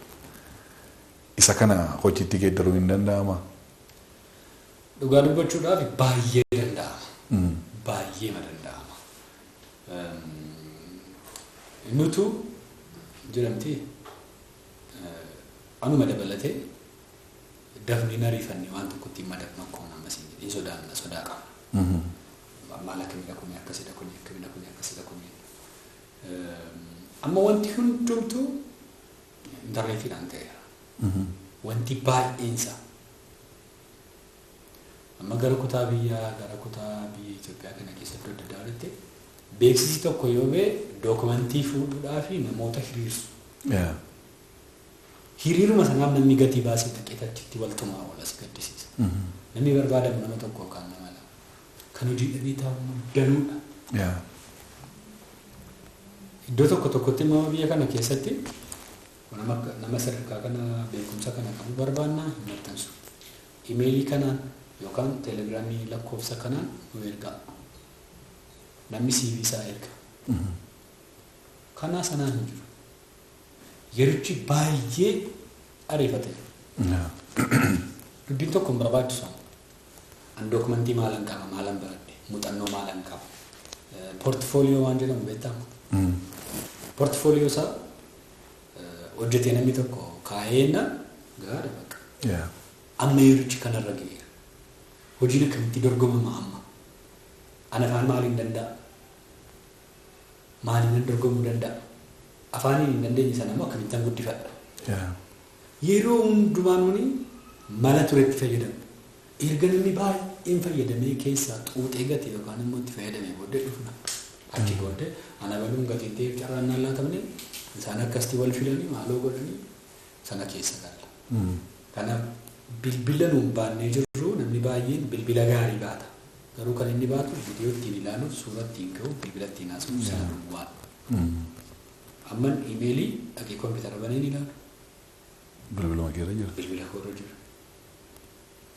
Isa kana hojiitti geeddaruun hin danda'amaa? Dhugaa dubbachuudhaaf baay'ee danda'ama. Baay'ee danda'ama. Nutu jedhamti anuma dabalatee dafnee ariifanne waan tokkotti hin madaqnu akkuma nama siin jedhe sodaanna sodaa qaba. Maal akkamidha kuni akkasidha kuni akkamidha kuni akkasidha kuni. Amma wanti hundumtuu intarneetiidhaan ta'eera. Wanti baay'eensa amma gara kutaa biyyaa gara kutaa biyya Itoophiyaa kana keessatti adda addaa walitti beeksisi tokko yoo ba'e dookumentii fuudhuudhaa fi namoota hiriirsu. Hiriiruma sanaaf namni gatii baasee dhaqee achitti waltumaa oola si gaddisiisa. Namni barbaadamu nama tokko yookaan nama lama. Kan hojii dhabee taa'u danuudha. Iddoo tokko tokkotti immoo biyya kana keessatti nama sadarkaa kana beekumsa kana qabu barbaannaa hin maxxansu. Imeelii kanaan yookaan teelegiraamii lakkoofsa kanaan nu ergaa. Namni CV isaa erga. Kanaa sanaan hin jiru. Yerichi baay'ee ariifate. Dubbiin tokko hin barbaachisu. An dookumentii maalan qaba maalan baradhe muuxannoo maalan qaba. Poortifooliyoo waan jedhamu beektaa? Poortifooliyoo isaa hojjetee namni tokko kaa'eenna gahaadha bakka. Amma yerichi kanarra ga'eera. Hojiin akkamitti dorgomama amma? An afaan maaliin danda'a? Maaliin dorgomuu danda'a? Afaaniin hin dandeenye sana immoo akkamittan guddifadha? Yeroo hundumaa nuni mala turetti fayyadamu. Erga namni baay'een fayyadamee keessaa xuuxee gate yookaan immoo itti fayyadamee booddee dhufna. Achi booddee ana baluun gatiin ta'eef carraan naan laatamne isaan akkasitti wal filanii maaloo godhanii Sana keessa galla. Kanaaf bilbila nuun baannee jirru namni baay'een bilbila gaarii baata. Garuu kan inni baatu viidiyoo ittiin ilaaluuf, suura ittiin ka'uuf, bilbila ittiin haasa'uuf sana duwwaadha. Amman imeelii dhaqee kompiitara baneen ilaalu. Bilbiluma keerra jira. Bilbila koorra jira.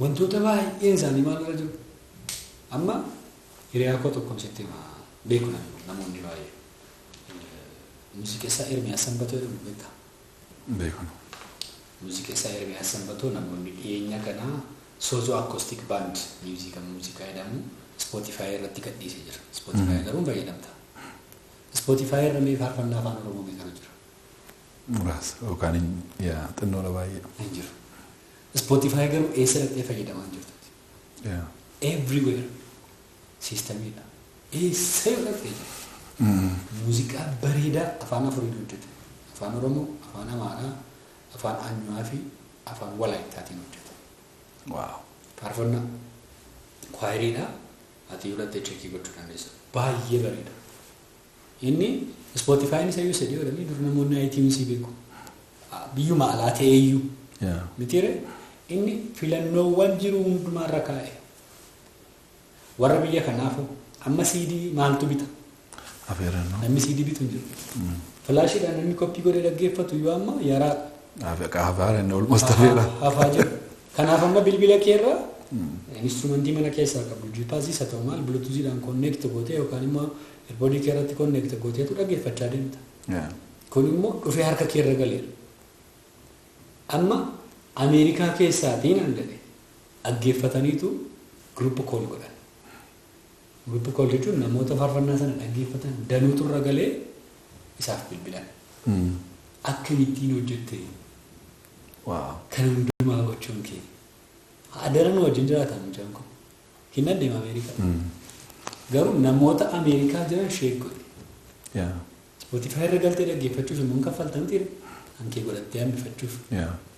Wantoota baay'een isaanii maalirra jiru? Amma hiriyaa koo tokkoon sitti himaa beeku namoonni baay'ee. Muuziqeessaa Ermiyaas Sanbatoo jedhamu beektaa? Beeku. Muuziqeessaa Ermiyaas Sanbatoo namoonni dhiyeenya kanaa Sozo Acoustic Band muuziqaa jedhamu Spotify irratti gadhiisee jira. Spotify garuu hin fayyadamta. Spotify irra mee faarfannaa afaan Oromoo meeqatu jira? Muraasa yookaan xinnoodha baay'ee. Hin jiru. Spotify garuu eessa dhaqxee fayyadamaa hin jirtu? Everywhere. Siistamiidha. Eessa yoo dhaqxee jira? Muuziqaa bareedaa afaan afuriin hojjete. Afaan Oromoo, afaan Amaaraa, afaan Anyuwaa fi afaan Walaayittaatiin hojjete. Faarfannaa kwaayiriidha. Ati yoo dhattee check gochuu dandeessa. Baay'ee bareeda. Inni Spotify'n isa iyyuu sadii godhanii dur namoonni iTunes beeku. Biyyuma alaa ta'e iyyuu. Mitiire inni filannoowwan jiru hundumaarra kaa'e. Warra biyya kanaafuu amma CD maaltu bita? Afeerannoo. Namni CD bitu hin jiru. Filaashiidhaan namni copy godhee dhaggeeffatu iyyuu amma yaraa. Afeerannoo almost afeera. Hafaa jiru. Kanaaf amma bilbila keerraa instrumentii mana keessaa qabdu jipaasiis haa ta'u maal bluetoothiidhaan connect gootee yookaan immoo AirPodii kee irratti connect gooteetu dhaggeeffachaa deemta. Kun immoo dhufee harka keerra galeera. Amma Ameerikaa keessaatiin an jedhe dhaggeeffataniitu group call godhan. Group call jechuun namoota faarfannaa sana dhaggeeffatan danuutu irra galee isaaf bilbilan. Akkamittiin hojjette? Kana hundumaa gochuun kee. Adaran wajjin jiraatan mucaan kun. Hin adeema Ameerikaa. Garuu namoota Ameerikaa jiran share godhe. Spotify irra galtee dhaggeeffachuuf immoo kaffaltan ture. Hankee godhattee hambifachuuf.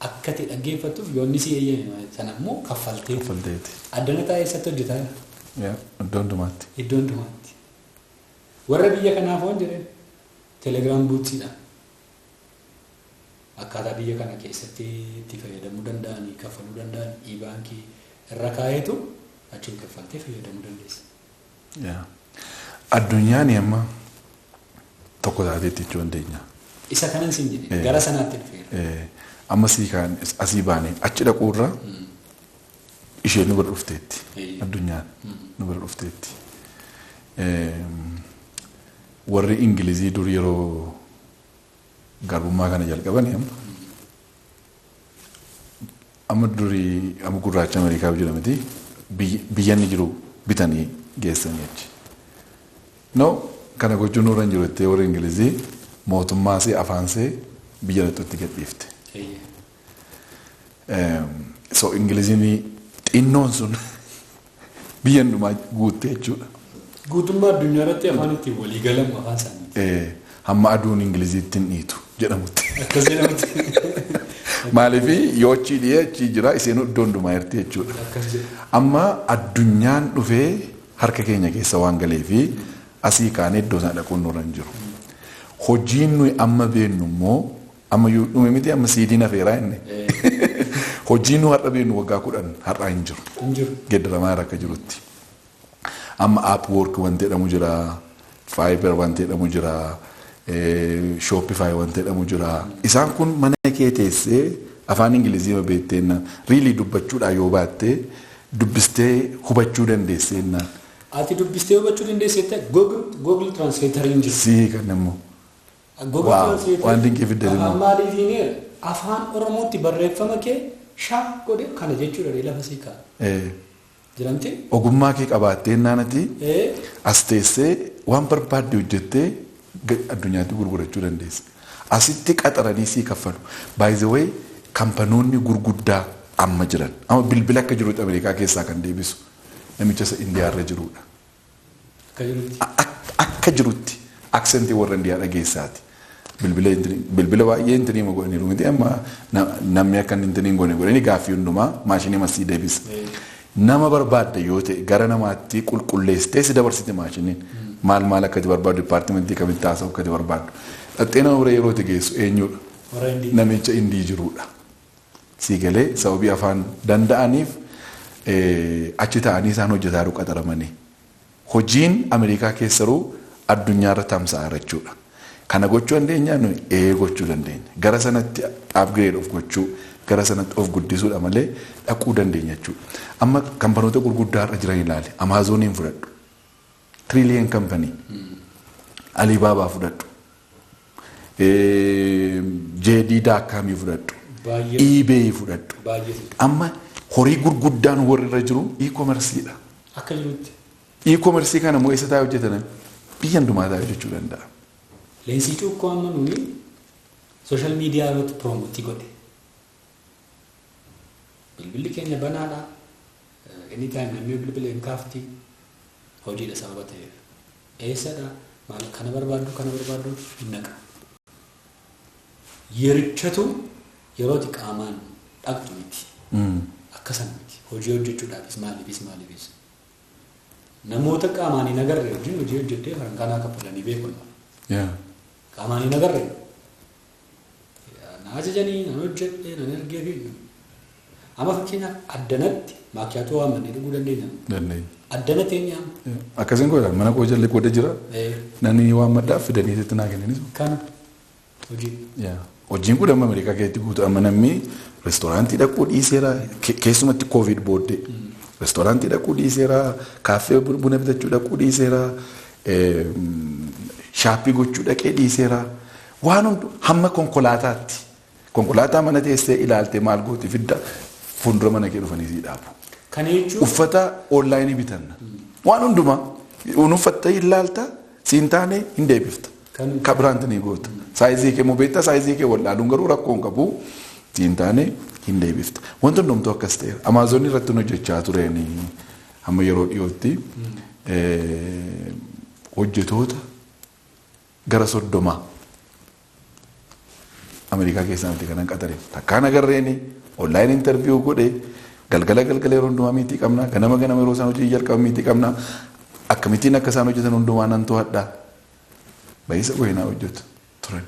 Akka ta'e dhaggeeffattuuf yoo inni si eeyyame sana immoo kaffaltee. Kaffalteeti. Addana taa'ee eessatti hojjetaa jira? Iddoo hundumaatti. Iddoo hundumaatti. Warra biyya kanaaf hoon jedheen Telegram botsiidha. Akkaataa biyya kana keessatti itti fayyadamuu danda'anii kaffaluu danda'an e-baankii irra kaa'eetu achiin kaffaltee fayyadamuu dandeessa. Addunyaan amma tokko taateetti jechuu dandeenya. Isa kanan siin jedhe gara sanaatti dhufeera. Amma sii kaan asii baanee achi dhaquurra isheen nu bira dhufteetti. Addunyaan nu bira dhufteetti. Warri Ingilizii dur yeroo garbummaa kana jalqabani amma durii amma gurraacha Ameerikaa jedhamti biyya inni jiru bitanii geessanii achi. No, kana gochuun nurra hin jiru jettee warri Ingilizii mootummaa see afaan see biyya laxxutti gadhiifte. So Ingiliziin xinnoon sun biyya hundumaa guutte jechuudha. Guutummaa addunyaa irratti afaan ittiin walii galamu afaan isaaniiti. Hamma aduun Ingiliziitti hin dhiitu jedhamutti. Akkas jedhamutti. Maaliif yoo achii dhiyee achii jira isheen iddoo hundumaa jirti jechuudha. Amma addunyaan dhufee harka keenya keessa waan galeefi asii kaanee iddoo sana dhaquun nurra hin jiru. Hojiin nuyi amma beennu immoo amma yoo dhume miti amma siidiin hafeeraa inni. Hojiin nu har'a beennu waggaa 10 har'aa hin jiru. Hin jiru. Geeddaramaa akka jirutti. Amma Upwork wanti jedhamu jira, Fiverr wanti jedhamu jira, Shopify wanti jedhamu jira. Isaan kun mana kee teessee afaan Ingilizii ma beekteenna really dubbachuudhaan yoo baatte dubbistee hubachuu dandeesseenna. Ati dubbistee hubachuu dandeessette Google Translator hin jiru. Sii kan immoo. Google Translator. Waan dinqii fidde immoo. Afaan maaliitiin afaan Oromootti barreeffama kee shaa godhe kana jechuudha lafa sii kaa'a. Jiramti? Ogummaa kee qabaattee naanati as teessee waan barbaadde hojjettee addunyaatti gurgurachuu dandeessa. Asitti qaxaranii sii kaffalu. By the way, kampanoonni gurguddaa amma jiran. Amma bilbila akka jirutti Ameerikaa keessaa kan deebisu namicha isa Indiyaarra jirudha. Akka jirutti. Akka jirutti accentii warra Indiyaa dhageessaati. Bilbila baay'ee intinii ma godhaniiru miti amma namni akka inni hin goone godhanii gaaffii hundumaa maashinii masii deebisa. Nama barbaadde yoo ta'e gara namaatti qulqulleessitee si dabarsite maashiniin maal maal akka itti barbaaddu departmentii kamitti haasa'u akka itti barbaaddu. Dhaxxee nama bira yeroo itti geessu eenyudha? Namicha Indii jirudha. Siigalee sababii afaan danda'aniif achi ta'anii isaan hojjetaa jiru qaxaramanii. Hojiin Ameerikaa keessaruu addunyaarra tamsa'aa jechuudha. Kana gochuu dandeenya nuyi ee gochuu dandeenya. Gara sanatti upgrade of gochuu, gara sanatti of guddisuudha malee dhaquu dandeenya jechuudha. Amma kampanoota gurguddaa irra jiran ilaali. Amaazoniin fudhadhu. Trillion company. Alibaabaa fudhadhu. JD.com fudhadhu. eBay fudhadhu. Amma horii gurguddaan warri irra jiru e-commerceedha. Akka jirutti. E-commerce kana immoo eessa taa'ee hojjetan biyya hundumaa taa'ee hojjechuu danda'a. Leensii cuukkoo amma nuyi social media irratti promote godhe. Bilbilli keenya banaadha. Anytime namni bilbila hin kaafti. Hojiidha sababa ta'eef. Eessadha? Maal kana barbaaddu kana barbaaddu hin naqa. Yerichatu yeroo qaamaan dhaqxu miti. Akkasan miti. Hojii hojjechuudhaafis maaliifis maaliifis. Namoota qaamaan hin agarre wajjin hojii hojjettee farankaanaa kaffalanii beeku. Qaamaan hin agarre. Na ajajanii, nan hojjedhe, nan ergee fi amma fakkeenyaaf addanatti maakiyaatoo waamannee dhuguu dandeenya. Dandeenya. Addana teenyaa. Akkasiin godha mana koo jalli qooda jira. Namni waan maddaa fidanii sitti naa kennanis. Kana hojii. Hojiin kun amma Ameerikaa keessatti guutuu amma namni reestooraantii dhaquu dhiiseera keessumatti koovid booddee. Reestooraantii dhaquu dhiiseera, kaaffee buna bitachuu dhaquu dhiiseera, shaappii gochuu dhaqee dhiiseera. Waan hundu hamma konkolaataatti. Konkolaataa mana teessee ilaaltee maal gooti fidda fuuldura mana kee dhufanii sii dhaabu. Kana jechuun Uffata onlaayinii bitanna. Waan hundumaa uffatta ilaalta siin taane hin deebifta. Ka biraanti ni goota. Saayizii kee beektaa saayizii kee wallaaluun garuu rakkoo hin qabu siin taane hin deebifta. Wanti hundumtuu akkas ta'eera. Amaazonii irratti hojjechaa tureen hamma yeroo dhiyootti hojjetoota gara 30 Ameerikaa keessaa miti kanan qaxare. Takkaan agarreeni online interview godhe galgala galgala yeroo hundumaa miitii qabna ganama ganama yeroo isaan hojii jalqaban miitii qabna akkamittiin akka isaan hojjetan hundumaa nan to'adha. Baay'isa goyinaa hojjetu turan.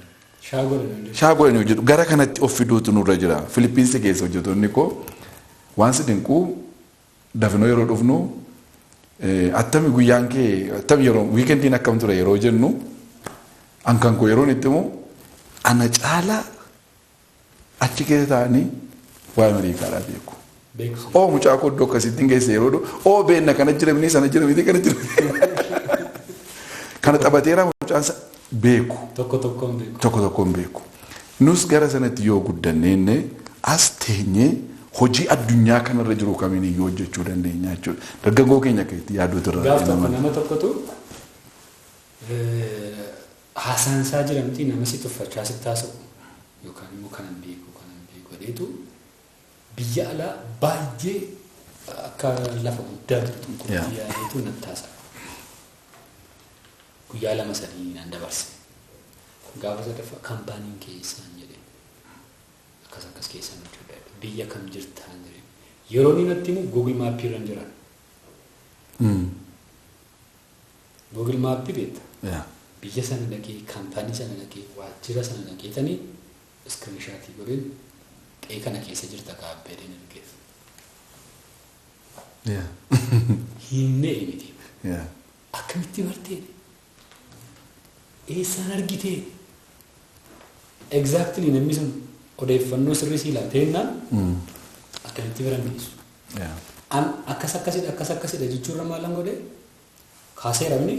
Shaagoleen hojjetu gara kanatti of fiduutu nurra jira. Filipiinsi keessa hojjettoonni koo waan si dinquu dafinoo yeroo dhufnu attami guyyaan kee attami yeroo wiikendiin akkam ture yeroo jennu ankan koo yeroon itti himu ana caalaa achi keessa taa'anii waa'ee Ameerikaadhaa beeku. Oo mucaa koo iddoo akkasitti geesse yeroo dhufu oo beenna kana jira mini sana jira miti kana jira. Kana taphateera mucaan beeku. Tokko tokkoon beeku. Tokko tokkoon beeku. Nus gara sanatti yoo guddannee as teenyee hojii addunyaa kanarra jiru kamiin iyyuu hojjechuu dandeenya jechuudha. Dargaggoo keenya akka itti yaaduutu irraa. Gaaf tokko nama tokkotu haasaan isaa jedhamti nama si tuffachaa sitti haasa'u yookaan immoo kanan beeku kanan beeku jedheetu biyya alaa baay'ee akka lafa guddaa jirtu biyya aleetu natti haasa'a. Guyyaa 2-3 nan dabarse. Gaafa sadaffaa kaampaaniin keessaan jedhe akkas akkas keessaan jechuudha. Biyya kam jirtaan jedhe. Yeroo inni natti himu Google Maappii irra jiran. Google Maappii beekta. Biyya sana dhaqee kaampaanii sana dhaqee waajjira sana dhaqeetanii iskiriinshaatii godheen qe'ee kana keessa jirta kaabbeedheen ergeef. Hinnee miti. Akkamitti bartee? Eessaan argitee? Exactly namni sun odeeffannoo sirrii sii laatee akkamitti bira geessu. Akkas akkasidha akkas akkasidha jechuurra maalan godhee kaaseeramni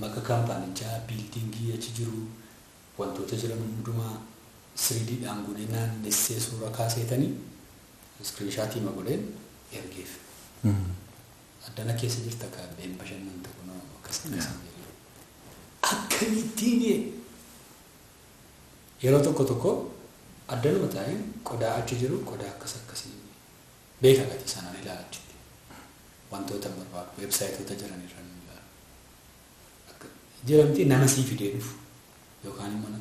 maqaa kaampaanichaa biildiingii achi jiru wantoota jiran hundumaa 3D'dhaan godhee naannessee suura kaaseetanii iskiriinshaatii ma godheen ergeef. Addana keessa jirta kaabbeen bashannanta kunoo akkas akkasii jedhu. Akkamittiin yeroo tokko tokko addanuma taa'een qodaa achi jiru qodaa akkas akkasii beeka gatii sanaan ilaala achitti. Wantoota barbaadu weebsaayitoota jiran irra ni ilaala. Jiramti nama sii fidee dhufu yookaan immoo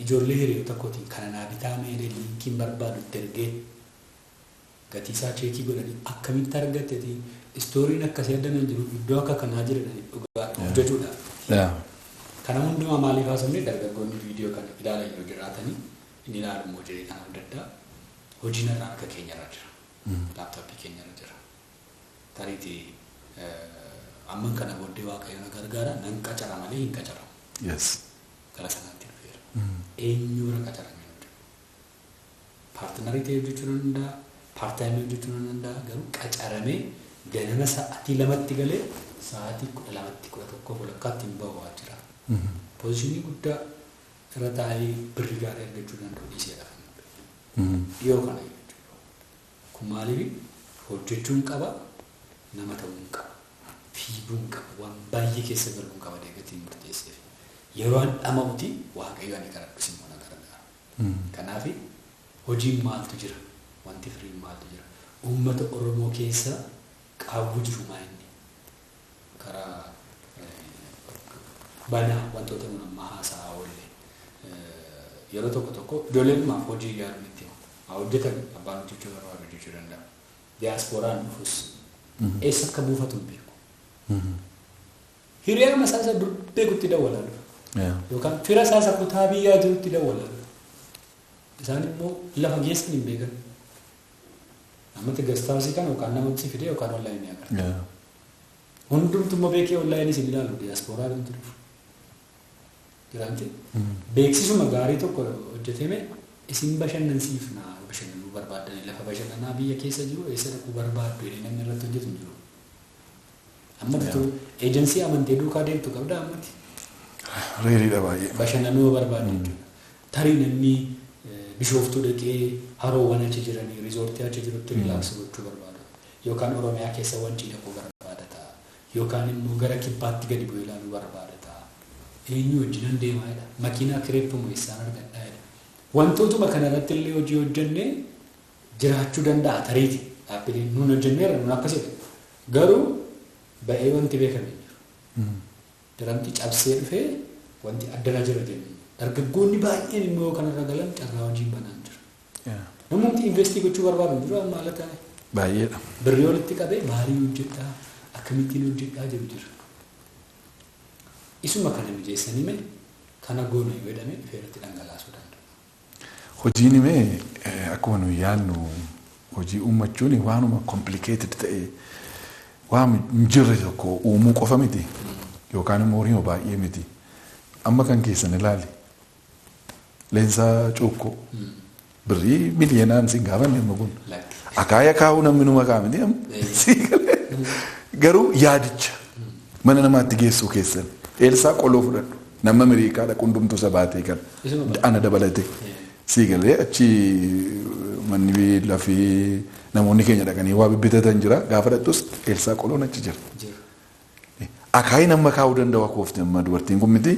ijoollee hiriyoota kootiin kana naa bitaa meelee liinkiin barbaadu itti ergee gatii isaa cheekii godhanii akkamitti argatteeti istooriin akkasii addanaan jiru iddoo akka kanaa jiran dhugaa hojjechuudhaaf. Kana hundumaa maaliif haasofne dargaggoonni viidiyoo kana ilaalan yoo jiraatanii Inni ilaalu immoo jedhee kan adda addaa hojiin irraa harka keenyarra jira. Laaptooppii keenyarra jira. Tariitii amman kana booddee Waaqayyo na gargaara nan qacara malee hin qacaramu. Gara sanaatti dhufeera. Eenyu bira qacaramee hojjetu? Paartinarii ta'ee hojjechuu nan danda'a, paartaayimii hojjechuu nan danda'a garuu qacaramee ganama sa'aatii 2tti galee sa'aatii 12tti 11 walakkaatti hin bahu jira. Poozishinii guddaa irra taa'ee birrii gaarii argachuu danda'u dhiiseedha kan dhufe. Dhiyoo kana jechuudha. Kun maaliif hojjechuun qaba, nama ta'uun qaba, fiiguun qaba, waan baay'ee keessa galuun qaba deeggatiin murteesseef. Yeroo an dhama'uti Waaqayyo ani kadhadhus immoo na gargaara. Kanaaf hojiin maaltu jira? Wanti firiin maaltu jira? Uummata Oromoo keessa qaawwu jiru maa inni? Karaa banaa wantoota nun amma haasa'aa oolle. Yeroo tokko tokko ijoolleen maaf hojii yaaduun itti himu. Haa hojjetan abbaan hojjechuu barbaadu hojjechuu danda'a. Diyaaspooraan dhufus eessa akka buufatu hin beeku. Hiriyaa masaa isa dur beekutti dawwalaa dhufa. Yookaan fira isaa isa kutaa biyyaa jirutti dawwalaa dhufa. Isaan immoo lafa geessan hin beekan. Namatti gastaawusii kana yookaan namatti fidee yookaan onlaayinii agarta. Hundumtu immoo beekee onlaayinii isin ilaalu diyaaspooraan hin dhufu. Jiraanti beeksisuma gaarii tokko hojjetame isin bashannansiifna bashannanuu barbaaddan lafa bashannanaa biyya keessa jiru eessa dhaquu barbaaddu jedhee namni irratti hojjetu hin jiru. Amma bituu eejensii amantee duukaa deemtu qabda ammatti. Reeriidha baay'ee. Bashannanuu barbaaddu jechuudha. Tarii namni Bishooftuu dhaqee haroowwan achi jiranii riizoortii achi jirutti riilaaksii gochuu barbaada. Yookaan Oromiyaa keessa wancii dhaquu barbaada ta'a. Yookaan immoo gara kibbaatti gadi bu'ee ilaaluu barbaada ta'a. Eenyu wajjinan deemaa jedha. Makiinaa kireeffamu eessaan argadhaa jedha. Wantootuma kanarratti illee hojii hojjennee jiraachuu danda'a tariiti. Dhaabbileen nuun hojjenneerra nuun akkasidha. Garuu ba'ee wanti beekame hin jiru. Daranti cabsee dhufee wanti addana jira jennu. Dargaggoonni baay'een immoo kanarra galan carraa hojii banaan jira. Namoonni investii gochuu barbaadu hin jiru amma haala taa'e. Baay'eedha. Birrii walitti qabee maaliin hojjedhaa akkamittiin hojjedhaa jiru jira. Isuma kana mijeessanii mee kana goona yoo jedhame dhufee irratti dhangalaasuu danda'u. Hojiin himee akkuma nuyi yaadnu hojii uummachuun waanuma complicated ta'e waan hin jirre tokko uumuu qofa miti yookaan immoo horii baay'ee miti. Amma kan keessan ilaali. Leensaa cuukkoo birrii miliyoonaan siin gaafanne amma kun. Akaaya kaa'uu namni numa ka'a miti amma. Garuu yaadicha mana namaatti geessuu keessan Eelsaa qoloo fudhadhu nama Ameerikaa dhaqu hundumtuu isa baatee kan ana dabalate. Sii galee achi manni lafii namoonni keenya dhaqanii waa bibbitatan jira gaafa dhaqxus Eelsaa qoloon achi jira. Akaayi nama kaa'uu danda'u akkoofti amma dubartiin kun miti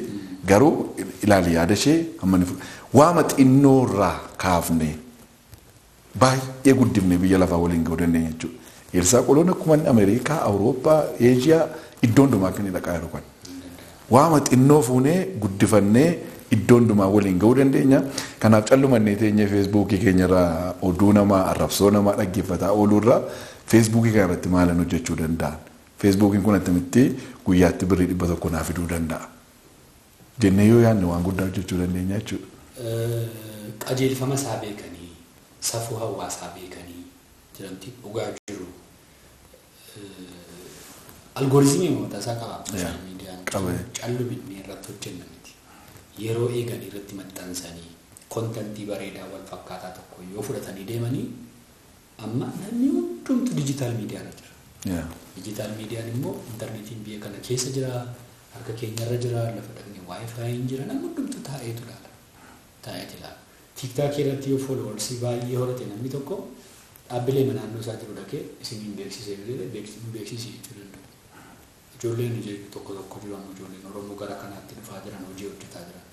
garuu ilaali yaada ishee amma ni fudhatu. Waama xinnoorraa kaafne baay'ee guddifne biyya lafaa waliin ga'uu dandeenya jechuudha. Eelsaa qoloon akkuma inni Ameerikaa, Awurooppaa, Eeshiyaa iddoo hundumaa akka inni dhaqaa jiru kan. Waama xinnoo fuunee guddifannee iddoo hundumaa waliin ga'uu dandeenya. Kanaaf callumannee teenyee feesbuukii keenyarraa oduu namaa arrabsoo namaa dhaggeeffataa ooluurraa feesbuukii kana irratti maalan hojjechuu danda'an. Feesbuukiin kun attamitti guyyaatti birrii 100 naa fiduu danda'a. Jennee yoo yaadne waan guddaa hojjechuu dandeenya jechuudha. Qajeelfama isaa beekanii, safuu hawaasaa beekanii jedhamti dhugaa jiru. Algooriizimii mataa isaa qaba. Sooshaal miidiyaan callu binnee irratti hojjenna miti. Yeroo eegan irratti maxxansanii kontentii bareedaa wal fakkaataa tokko yoo fudhatanii deemanii amma namni hundumtu diijitaal miidiyaarra jira. Diijitaal miidiyaan immoo intarneetiin biyya kana keessa jira, harka keenyarra jira, lafa dhaqnee waayifaayiin jira, namni hundumtu taa'eetu ilaala. Taa'eetu ilaala. Tiiktaakii irratti yoo fooloowarsii baay'ee horate namni tokko dhaabbilee naannoo isaa jiru dhaqee isin hin beeksisee beeksisee jechuu danda'u. Ijoolleen hojii tokko tokko jiran ijoolleen Oromoo gara kanaatti dhufaa jiran hojii hojjetaa jiran.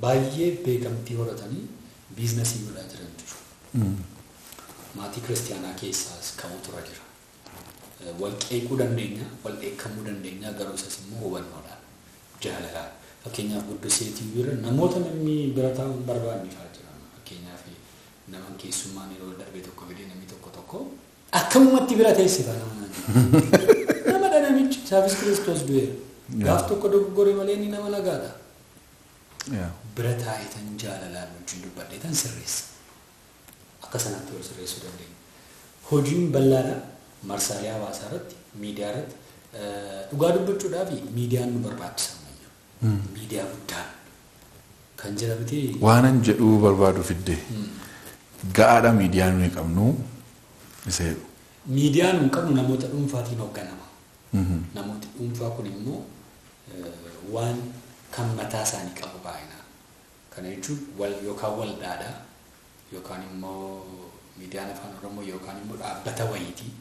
Baay'ee beekamtii horatanii biizinasii godhaa jiran jiru. Maatii kiristiyaanaa keessaas ka'uu tura jira. Wal qeequu dandeenya, wal dheekkamuu dandeenya garuu isas immoo hubannoodhaan jaalalaan. Fakkeenyaaf guddiseetii bira namoota namni bira taa'uu hin barbaanne fa'aa jiran. Fakkeenyaaf nama keessummaan yeroo darbe tokko fidee namni tokko tokko akkamumatti bira teessisa nama naan. Nama namichi isaafis Kiristoos du'eera. Gaaf tokko dogoggore malee inni nama nagaadha. Bira taa'etan jaalalaan wajjin dubbadheetan sirreessa. Akka sanaatti wal sirreessuu dandeenya. Hojiin bal'aadha. Marsaalee hawaasaa irratti, miidiyaa irratti dhugaa dubbachuudhaaf miidiyaan nu barbaachisa ammayyuu. Miidiyaa guddaan kan jedhamti. Waanan jedhuu barbaadu fidde ga'aadha miidiyaan nuyi qabnu isa jedhu. Miidiyaan nuyi qabnu namoota dhuunfaatiin hoogganama. Namooti dhuunfaa kun immoo waan kan mataa isaanii qabu baay'inaan. Kana jechuun yookaan waldaadha yookaan immoo miidiyaan afaan Oromoo yookaan immoo dhaabbata wayiitii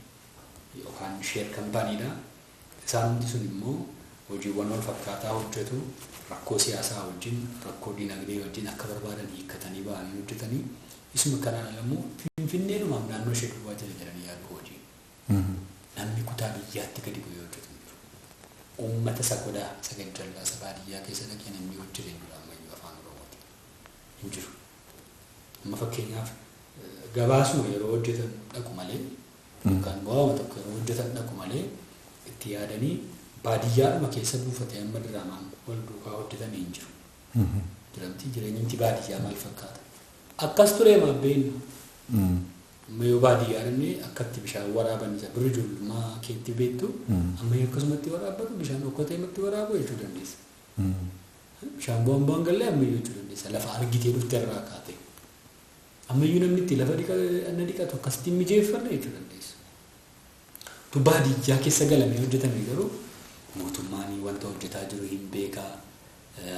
yookaan sheer kampaaniidha. Isaan hundi sun immoo hojiiwwan wal fakkaataa hojjetu, rakkoo siyaasaa wajjin, rakkoo dinagdee wajjin akka barbaadan hiikkatanii ba'anii hojjetanii. Isuma kanaan ala immoo Finfinneedhumaaf naannoo ishee duwwaa jala jedhanii yaadu hojii. Namni kutaa biyyaatti gadi bu'ee hojjetu hin jiru. Uummata isa godaa, isa gajjallaa, isa baadiyyaa keessa dhaqee namni hojjetu hin jiru ammayyuu afaan Oromooti. Hin jiru. Amma fakkeenyaaf gabaasuma yeroo hojjetan dhaqu malee yookaan bu'aama tokko yeroo hojjetan dhaqu malee itti yaadanii baadiyyaadhuma keessa buufatee amma diraamaan wal duukaa hojjetan hin jiru. Jiramti jireenyimti baadiyyaa maal fakkaata? Akkas turee maabbeen amma yoo baadiyyaa dhaqnee akkatti bishaan waraaban isa dura ijoollummaa keetti beektu amma yoo akkasumatti waraabbatu bishaan okkotee matti waraabu jechuu dandeessa. Bishaan bu'aan bu'aan gallee ammayyuu jechuu dandeessa. Lafa argitee dhufte irraa kaate. Ammayyuu namni itti lafa dhiqatu akkasitti mijeeffanne jechuu dandeessa. Tu baadiyyaa keessa galamee hojjetame garuu mootummaan wanta hojjetaa jiru hin beekaa.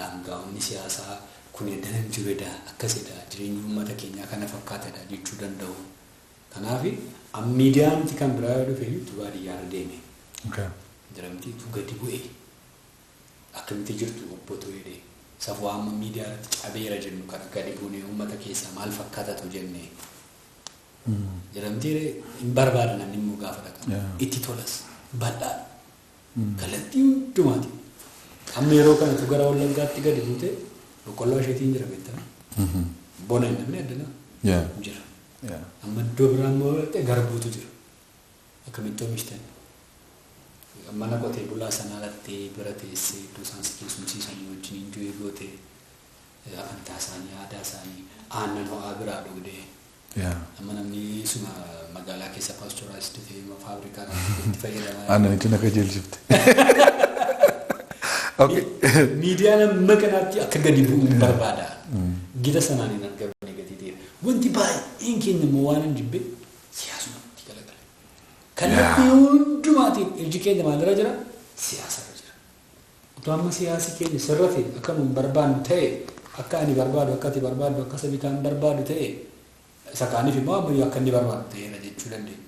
Aangaa'onni siyaasaa kun danan jiruudha akkasidha jireenyi uummata keenyaa kana fakkaatadha jechuu danda'u. Kanaaf miidiyaan kan biraa yoo dhufe tu baadiyyaarra deeme. Jiramti tu gadi bu'e akkamitti jirtu obbo Toyidee safuu amma miidiyaa irratti cabeera jennu kana gadi buunee uummata keessaa maal fakkaatatu jenne. Jiramti hin barbaada namni immoo gaafa dhaqan itti tolas bal'aadha. Kallattii hundumaati. Amma yeroo kanatu gara Wallaggaatti gadi buute boqqolloo isheetiin jira beektama. Bona hin namni addana jira. Amma iddoo biraa immoo garbuutu jira. Akkamitti oomishtan? Mana qotee bulaa sanaa lattee bira teessee iddoo isaan si keessumsiisanii wajjin enjoy gootee amantaa isaanii aadaa isaanii aannan ho'aa biraa dhugdee. Amma namni suma magaalaa keessa paasturaayizd ta'e faabrikaa itti fayyadamaa. Aannanitti na qajeelchifte. Miidiyaan amma kanaatti akka gadi bu'u hin barbaada. Gita sanaan hin argamne gatii ta'e. Wanti baay'een keenya immoo waan hin jibbe siyaasumatti galagala. Kallattii hundumaatiin iji keenya maalirra jira? Siyaasarra jira. Utuu amma siyaasi keenya sirrate akka nuun barbaannu ta'e akka ani barbaadu akka ati barbaaddu akka sabi kaan barbaadu ta'e isa kaaniif immoo ammayyuu akka inni barbaadu ta'eera jechuu dandeenya.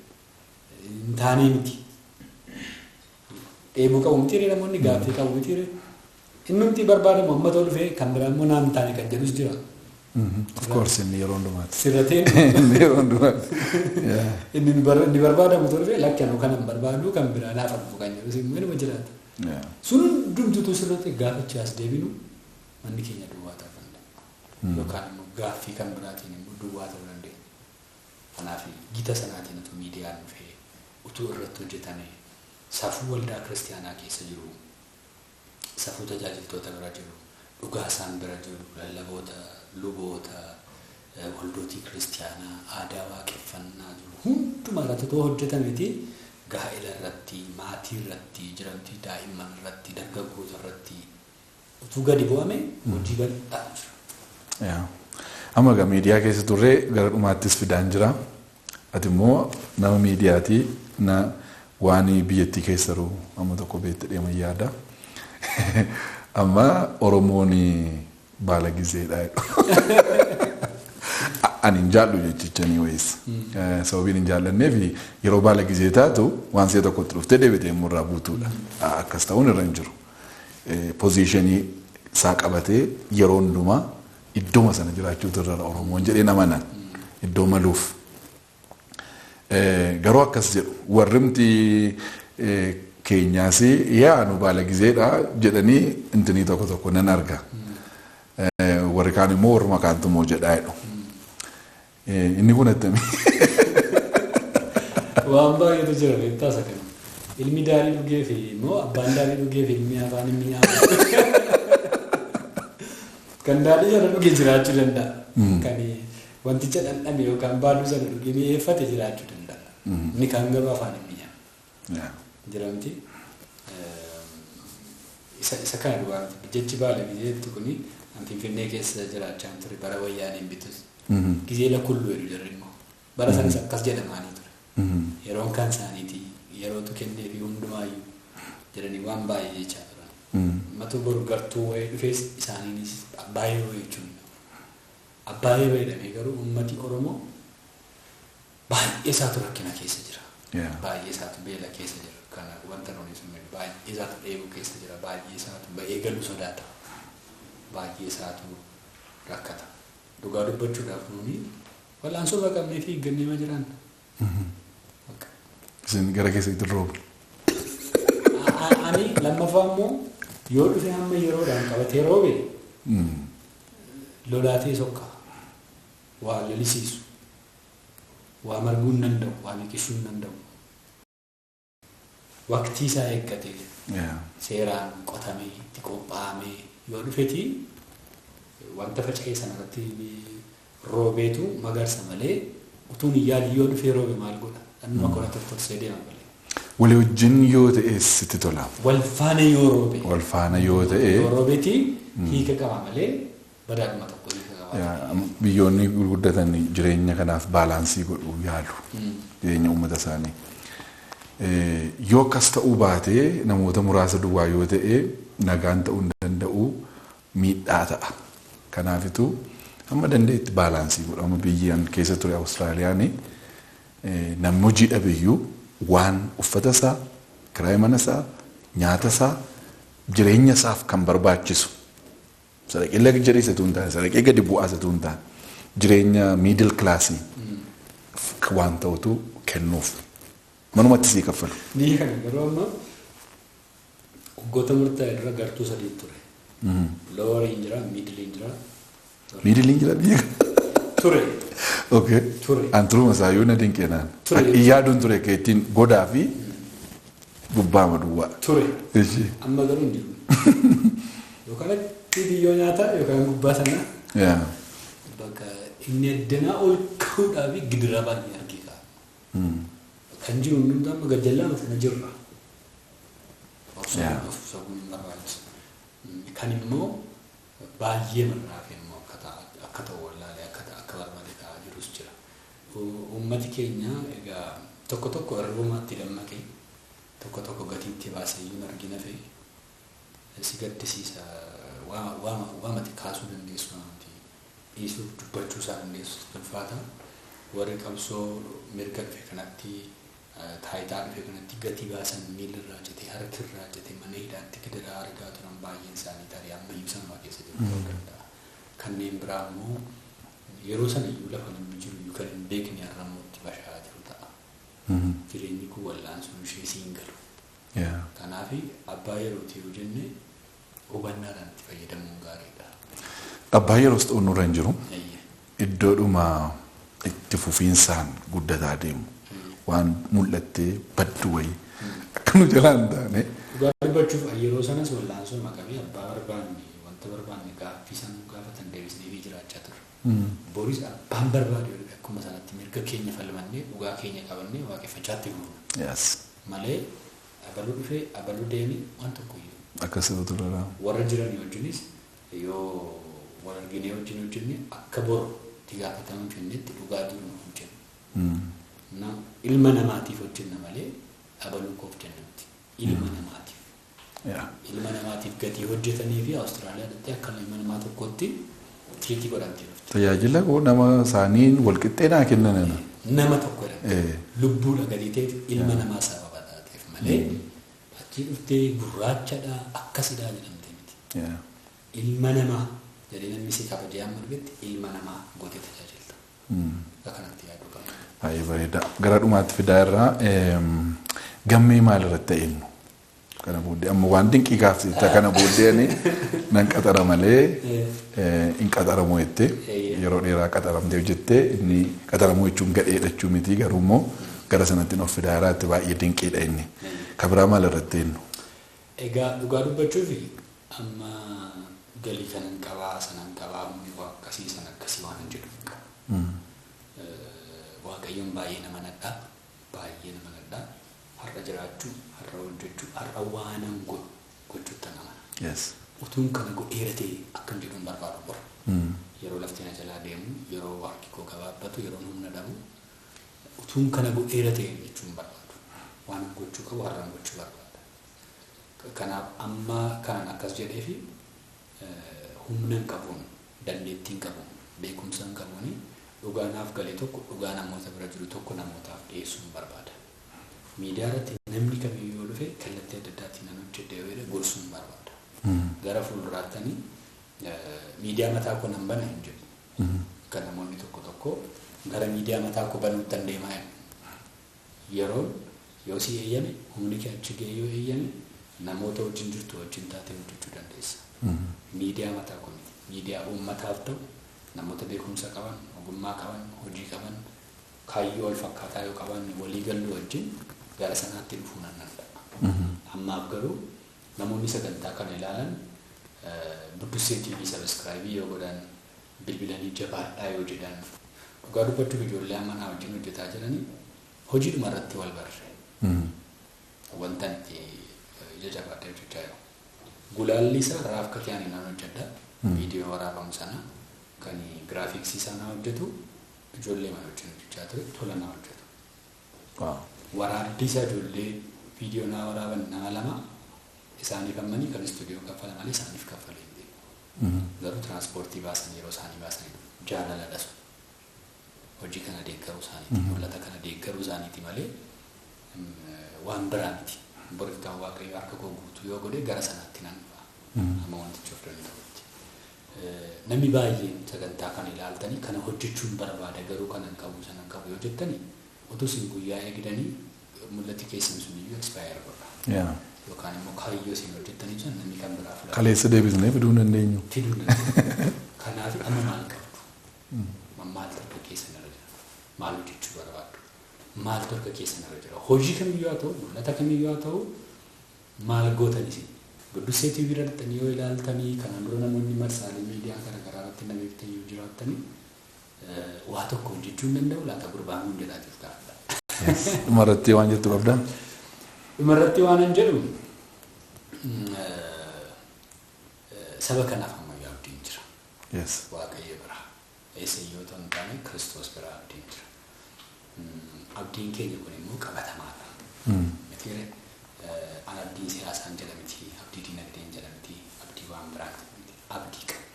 Hin taanee miti. Dheebuu qabu miti namoonni gaaffii qabu miti. Innumti barbaadamu amma ta'u dhufee kan biraa immoo naan taane kan jedhus jira. Of course inni yeroo hundumaati. Sirratee inni yeroo hundumaati. Inni barbaadamu ta'u dhufee lakki anuu kanan barbaadu kan biraa naaf dhufu kan jedhus immoo inuma jiraata. Sun hundumtuutu sirratee gaafachi as deebinu manni keenya duwwaa ta'uu danda'a. Yookaan immoo gaaffii kan biraatiin immoo duwwaa ta'uu dandeenya. Kanaaf gita sanaatiin utuu miidiyaan dhufee utuu irratti hojjetame safuu waldaa kiristaanaa keessa jiru, safuu tajaajiltoota bira jiru, dhugaa isaan bira jiru, lallaboota, luboota, waldootii kiristaanaa, aadaa waaqeffannaa jiru hundumaa irratti otoo hojjetameeti gaa'ela irratti, maatii irratti, jiramtii daa'imman irratti, dargaggoota irratti utuu gadi bu'ame hojii bal'aa jira. Amma egaa miidiyaa keessa turree gara dhumaattis fidaan jira. Ati immoo nama miidiyaatii na waan biyyattii keessa jiru amma tokko beekte deeman yaada. Amma Oromoon baala gizeedha jedhu. Ani hin jaallu jechichanii wayiis. Sababiin hin jaallanneef yeroo baala gizee taatu waan si'a tokkotti dhuftee deebitee immoo irraa buutuudha. Akkas ta'uun irra hin jiru. Poziishinii isaa qabatee yeroo hundumaa iddooma sana jiraachuutu irra Oromoon jedhee nama nan iddoo maluuf. Garuu akkas jedhu warrimti keenyaas yaa nu baala gizeedha jedhanii intinii tokko tokko nan arga. Warri kaan immoo warruma kaantu immoo jedhaa jedhu. Inni kun attamii? Waan baay'eetu jira beektaa isa kana. Ilmi daarii dhugee fi immoo abbaan daarii dhugee fi ilmi afaan hin mi'aawu. Kan daadhii sana dhuge jiraachuu danda'a. Kan wanticha dhandhame yookaan baaduu sana dhuge mi'eeffate jiraachuu danda'a. Inni kan garuu afaan hin mi'aawu. Jira miti. Isa kana dhugaa miti. Jechi baala gizeetti kuni an Finfinnee keessa jiraachaa ture bara wayyaaneen bitus. Gizee lakkulluu jedhu jarri immoo. Bara sanis akkas jedhamaanii ture. Yeroon kan isaaniiti yerootu kennee fi hundumaayyuu jedhanii waan baay'ee jechaa turan. Matu boru gartuu wayii dhufees isaaniinis abbaa yeroo jechuun. Abbaa yeroo jedhamee garuu uummati Oromoo baay'ee isaatu rakkina keessa jira. Baay'ee isaatu beela keessa jira. Kana wanta nuti sun baay'ee isaatu dheebuu keessa jira. Baay'ee isaatu ba'ee galuu sodaata. Baay'ee isaatu rakkata. Dhugaa dubbachuudhaaf nuuni wal'aansoo baqannee fi eeggannee jiran. Isin gara keessatti roobni. Ani lammaffaa immoo yoo dhufe hamma yeroodhaan qabatee roobe lolaatee sokka waa lolisiisu waa marguu hin danda'u waa biqilchuu hin danda'u. Waqtii isaa eeggatee seeraan qotamee itti qophaa'amee yoo dhufeti wanta faca'e sanarratti roobeetu magarsa malee utuun hin yaadin yoo dhufee roobe maal godha? Dhannuma qora tortorsee deema malee. Walii wajjin yoo ta'e sitti tola. Wal faana yoo roobe. Wal faana yoo ta'e. Yoo roobeeti hiika qaba malee badaadhuma tokko hiika qaba. Biyyoonni gurguddatan jireenya kanaaf baalaansii godhuu yaalu. Jireenya uummata isaanii. Yoo akkas ta'uu baate namoota muraasa duwwaa yoo ta'e nagaan ta'uu hin danda'u miidhaa ta'a. Kanaafituu hamma danda'etti baalaansii godhama biyyaan keessa ture Awustiraaliyaan namni hojii dhabeeyyuu waan uffata isaa, kiraayii mana isaa, nyaata isaa, jireenya isaaf kan barbaachisu sadaqee laga jedhee hin taane sadaqee gadi bu'aa isa hin taane jireenya miidil kilaasii waan ta'utu kennuuf manumatti sii kaffalu. Biyya kana garuu amma waggoota murtaa'e dura gartuu sadii ture. Loowariin jira, miidiliin jira. Miidiliin jira biyya kana. Ture. Okay. Ture. An turuma isaayyuu na dinqeenaan. Yaaduun ture akka ittiin godaa fi gubbaama duwwaa. Ture. Amma garuu hin jiru. Yookaan achi biyyoo nyaataa yookaan gubbaa sana. Bakka inni addanaa ol ka'uudhaa fi gidira baay'ee argee ka'a. Kan jiru hundumtuu amma gajjallaa sana jirra. Of sobuun hin barbaachisu. Kan immoo baay'ee marraaf immoo akka ta'u wallaalee akka barbaade ta'aa jirus jira. Uummati keenya egaa tokko tokko hirribumaatti dammaqee tokko tokko gatiitti baasee iyyuu argina fe'e si gaddisiisa waamati kaasuu dandeessu waamati dhiisuuf dubbachuu isaa dandeessu ulfaata. Warri qabsoo mirga dhufe kanatti taayitaa dhufe kanatti gatii baasan miilirraa citee harkirraa citee mana hidhaatti gidiraa argaa turan baay'een isaanii tarii ammayyuu sanuma keessa jiru ta'uu danda'a. Kanneen biraa immoo yeroo sana iyyuu lafa namni jiru iyyuu kan hin beekne har'ammoo itti bashaa jiru ta'a. Jireenyi kun wal'aansuun ishee siin galu. Kanaaf abbaa yerootii yoo jenne hubannaadhaan itti fayyadamuun gaariidha. Abbaa yeroos ta'uun nurra hin jiru. Iddoodhuma itti fufiinsaan guddataa deemu. Waan mul'attee baddu wayii akka nu jalaa hin taane. Dhugaa dubbachuuf yeroo sanas wal'aansoo maqamee abbaa barbaanne wanta barbaanne gaaffii san gaafatan deebisnee fi jiraachaa turre. Boris abbaan barbaade yoo dhufe akkuma sanatti mirga keenya falmannee dhugaa keenya qabannee waaqeffachaatti fufna. Malee abaluu dhufee abaluu deemee waan tokko iyyuu. Akkasuma turara. Warra jiran wajjinis yoo wal arginee wajjin hojjenne akka boru itti gaafatamu jennetti dhugaa jiru hojjenna. Na ilma namaatiif hojjenna malee abaluu koof jenna miti. Ilma namaatiif. Ilma namaatiif gatii hojjetanii fi Awustiraaliyaatti akka ilma namaa tokkotti tiriitii godhamtee dhufte. Tajaajila koo nama isaaniin wal qixxee naa kennan. Nama tokko jedhamte. Lubbuudha gatii ta'eef ilma namaa sababa taateef malee achii dhuftee gurraachadha akkasidhaa jedhamte miti. Ilma namaa jedhee namni si kabajee amma dhufetti ilma namaa gootee tajaajilta. Akka kanatti yaaduu qabna. Baay'ee bareeda. Gara dhumaatti fidaa irraa gammee maal irratti ta'eennu? Kana booddee amma waan dinqii gaafsita kana booddee ani nan qaxara malee hin qaxaramu jettee yeroo dheeraa qaxaramtee hojjettee inni qaxaramuu jechuun gadheedha jechuu miti garuu immoo gara sanatti of fidaa irraatti baay'ee dinqiidha inni. Ka biraa maal irratti eenyu? Egaa dhugaa dubbachuuf amma Galii kanan qabaa sanan qabaa humni koo akkasii sana akkasii waan hin jedhu hin qabu. Waaqayyoon baay'ee nama nadhaa, baay'ee nama nadhaa. Har'a jiraachuu, har'a hojjechuu, har'a waanan godhu gochuutti nama. Utuun kana godheera ta'e akkam jedhu hin barbaadu bor. Yeroo lafti na jalaa deemu, yeroo harki koo gabaabbatu, yeroo humna dhabu, utuun kana godheera ta'e jechuu hin barbaadu. Waanan gochuu qabu har'aan gochuu barbaada. Kanaaf amma kanan akkas jedhee fi humna hin qabuun, dandeettii hin qabuun, beekumsa hin qabuun dhugaa naaf galee tokko dhugaa namoota bira jiru tokko namootaaf dhiyeessuu hin barbaada. Miidiyaa irratti namni kamiyyuu yoo dhufe kallattii adda addaatiin nan hojjedha yoo jedhe gorsuu hin barbaada. Gara fuulduraattanii miidiyaa mataa koo nan bana hin jedhu. Kan namoonni tokko tokko gara miidiyaa mataa koo banuutti an deemaa jiru. Yeroon yoo si eeyyame, humni kee achi ga'e yoo eeyyame, namoota wajjin jirtu wajjin taatee hojjechuu dandeessa. Miidiyaa mataa koo miti. Miidiyaa uummataaf ta'u, namoota beekumsa qaban, ogummaa qaban, hojii qaban, kaayyoo wal fakkaataa yoo qaban walii galuu wajjin gara sanaatti dhufuu nan danda'a. Ammaaf garuu namoonni sagantaa kana ilaalan Buddusee TV subscribe yoo godhan, bilbilanii jabaadhaa yoo jedhan, dhugaa dubbachuuf ijoollee amma naa wajjin hojjetaa jiranii hojiidhuma irratti wal barre. Wanta itti ija jabaadhee hojjechaa jiru. Gulaalli isaa raaf katee ani nan hojjedha. Viidiyoo waraabamu sana kan giraafiksii isaa naa hojjetu ijoollee mana wajjin hojjechaa ture tola naa hojjetu. Waraabbii isaa ijoollee viidiyoo naa waraaban nama lama isaaniif ammanii kan istuudiyoo kaffala malee isaaniif kaffalee hin beeku. Garuu tiraanspoortii baasan yeroo isaanii baasanii jaalala dhasu. Hojii kana deeggaruu isaaniiti, mul'ata kana deeggaruu isaaniiti malee waan biraa miti. Boriftaan Waaqayyo harka koo guutuu yoo godhe gara sanaatti nan dhufa. Amma wantichi of danda'utti. Namni baay'een sagantaa kana ilaaltanii kana hojjechuun barbaada garuu kana hin qabu sana hin qabu yoo jettanii utuu isin guyyaa eegdanii mul'ati keessan sun iyyuu expire godha. Yookaan immoo kaayyoo isin hojjettanii sun namni kan biraa fudhata. Kaleessa deebisnee fiduu hin dandeenyu. Fiduu hin dandeenyu. Kanaaf amma maal qabdu? Maaltu harka keessan irra jira? Maal hojjechuu barbaaddu? Maaltu harka keessan irra jira? Hojii kamiyyuu haa ta'u, mul'ata kamiyyuu haa ta'u, maal gootan isin? Buddusee TV irratti yoo ilaaltanii kanaan dura namoonni marsaalee miidiyaa garaagaraa irratti na beektan yoo jiraattanii waa tokko hojjechuu hin danda'u laata gurbaan kun jedhaatiif gaafadha. Dhumarratti waan jettu qabdaa? Dhumarratti waan hin jedhu saba kanaaf ammayyuu abdiin jira. Waaqayyo bira. Eessayyuu otoo hin taane Kiristoos bira abdiin jira. Abdiin keenya kun immoo qabatamaadha. Mitiire an abdii siyaasaan jedha miti, abdii dinagdeen jedha miti, abdii waan biraan jedha miti, abdii qaba.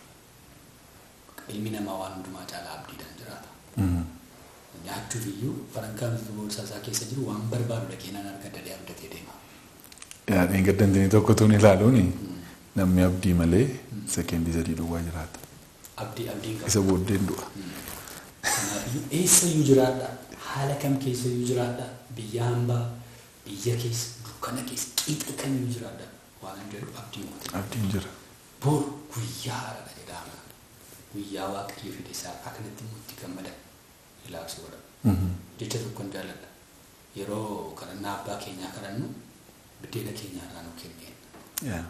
Ilmi namaa waan hundumaa caalaa abdiidhaan jiraata. Nyaachuuf iyyuu farankaa miti boorsaa isaa keessa jiru waan barbaadu dhaqee nan argadha jedhee abdatee deema. Yaadni gaddantini tokko tun ilaaluuni namni abdii malee sekendii 3 duwwaa jiraata. Abdiin qaba. Isa booddeen du'a. Kanaafiyyuu eessayyuu jiraadha, haala kam keessayyuu jiraadha, biyya hambaa, biyya keessa, dukkana keessa, qixa kamiyyuu jiraadha waan hin jedhu abdiin kutaa. Abdiin jira. Bor guyyaa haaraadha jedha amana. Guyyaa Waaqayyo fide isaa akkanatti immoo itti gammada ilaalcha godha. Jecha tokkoon jaalladha. Yeroo kadhannaa abbaa keenyaa kadhannu biddeena keenya irraa nuu kenneera.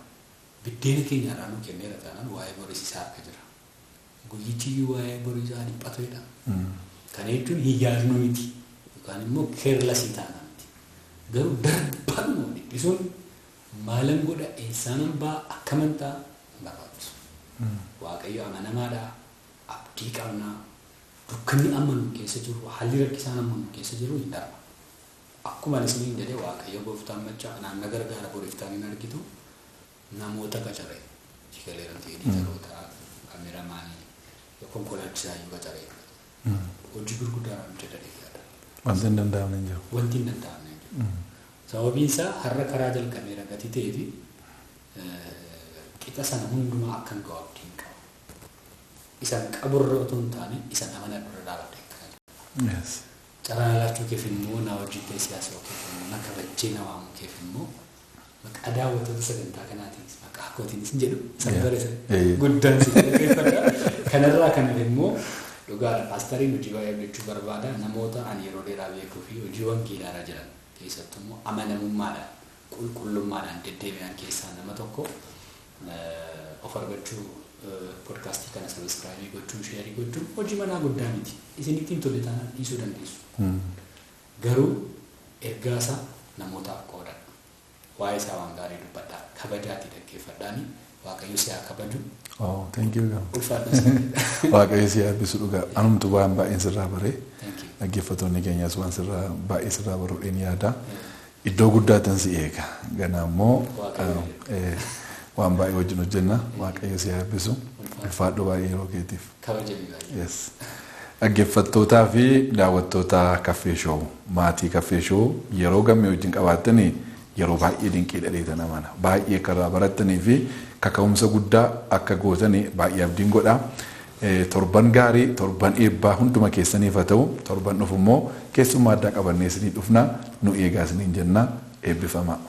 Biddeena keenya irraa nuu kenneera taanaan waa'ee boris isaa harka jira. Guyyichi iyyuu waa'ee borii isaa dhiphatu jedha. Kana jechuun hin yaadnu miti yookaan immoo keerlasii taana miti. Garuu darbaanuma dhiphisuun maalan godha eessaanan ba'a akkaman ta'a hin barbaachisu. Waaqayyo amanamaadha, abdii qabnaa, dukkanni amma nu keessa jiru, haalli rakkisaan amma nu keessa jiru hin darba. Akkuma isiniin jedhee Waaqayyo gooftaan machaa anaan na gargaara boriftaan hin argitu namoota qacaree jigaleeran editaroota, kaameramaanii, konkolaachisaa iyyuu qacaree hojii gurguddaa hojjetanii yaada. Wanti hin danda'amne hin jiru. Wanti hin danda'amne hin jiru. Sababiin isaa har'a karaa jalqabeera gatii ta'ee fi qixa sana hundumaa akkan ga'u abdiin qaba. Isan qaburra otoo hin taane isan amanadhu irra dhaabadhee kan jiru. Carraa laachuu keef immoo na wajjin ta'e siyaasa keef immoo na kabajjee na waamu keef immoo maqaa daawwattoota sagantaa kanaatiinis maqaa kootiinis hin jedhu san bare guddaan si galateeffadha. Kanarraa kan hafe immoo dhugaadha paastariin hojii baay'ee hojjechuu barbaada namoota ani yeroo dheeraa beekuu fi hojii wangeelaarra jiran keessattuu immoo amanamummaadhaan qulqullummaadhaan deddeebi'an keessaa nama tokko of argachuu Podcastii kana subscribe gochuun, share gochuun hojii manaa guddaa miti. Isinitti hin tolle taanaan dhiisuu dandeessu. Garuu ergaa isaa namootaaf qooda. Waa'ee isaa waan gaarii dubbadhaa. Kabajaatii dhaggeeffadhaani. Waaqayyo si haa kabaju. Oh, thank you. Ulfaadhas. Waaqayyo si haa eebbisu dhugaa. Anumtu waan baay'een sirraa baree. Thank you. Dhaggeeffattoonni keenyas waan sirraa baay'ee sirraa baruudhaan yaada. Iddoo guddaatan si eega. Ganaa immoo Waaqayyo waan baay'ee wajjin hojjenna. Waaqayyo si haa eebbisu. Ulfaadhu baay'ee yeroo keetiif. Kabajami baay'ee. Yes. Dhaggeeffattootaa fi daawwattoota Caffee Show, maatii Caffee Show, yeroo gammee wajjin qabaattanii yeroo baay'ee dinqii dhadheetan amana. Baay'ee akka irraa barattanii fi kaka'umsa guddaa akka gootanii baay'ee abdiin godha. Torban gaarii, torban eebbaa hunduma keessaniif haa ta'u. Torban dhufu immoo keessummaa addaa qabannee isinii dhufna, nu eegaa isiniin jenna, eebbifamaa.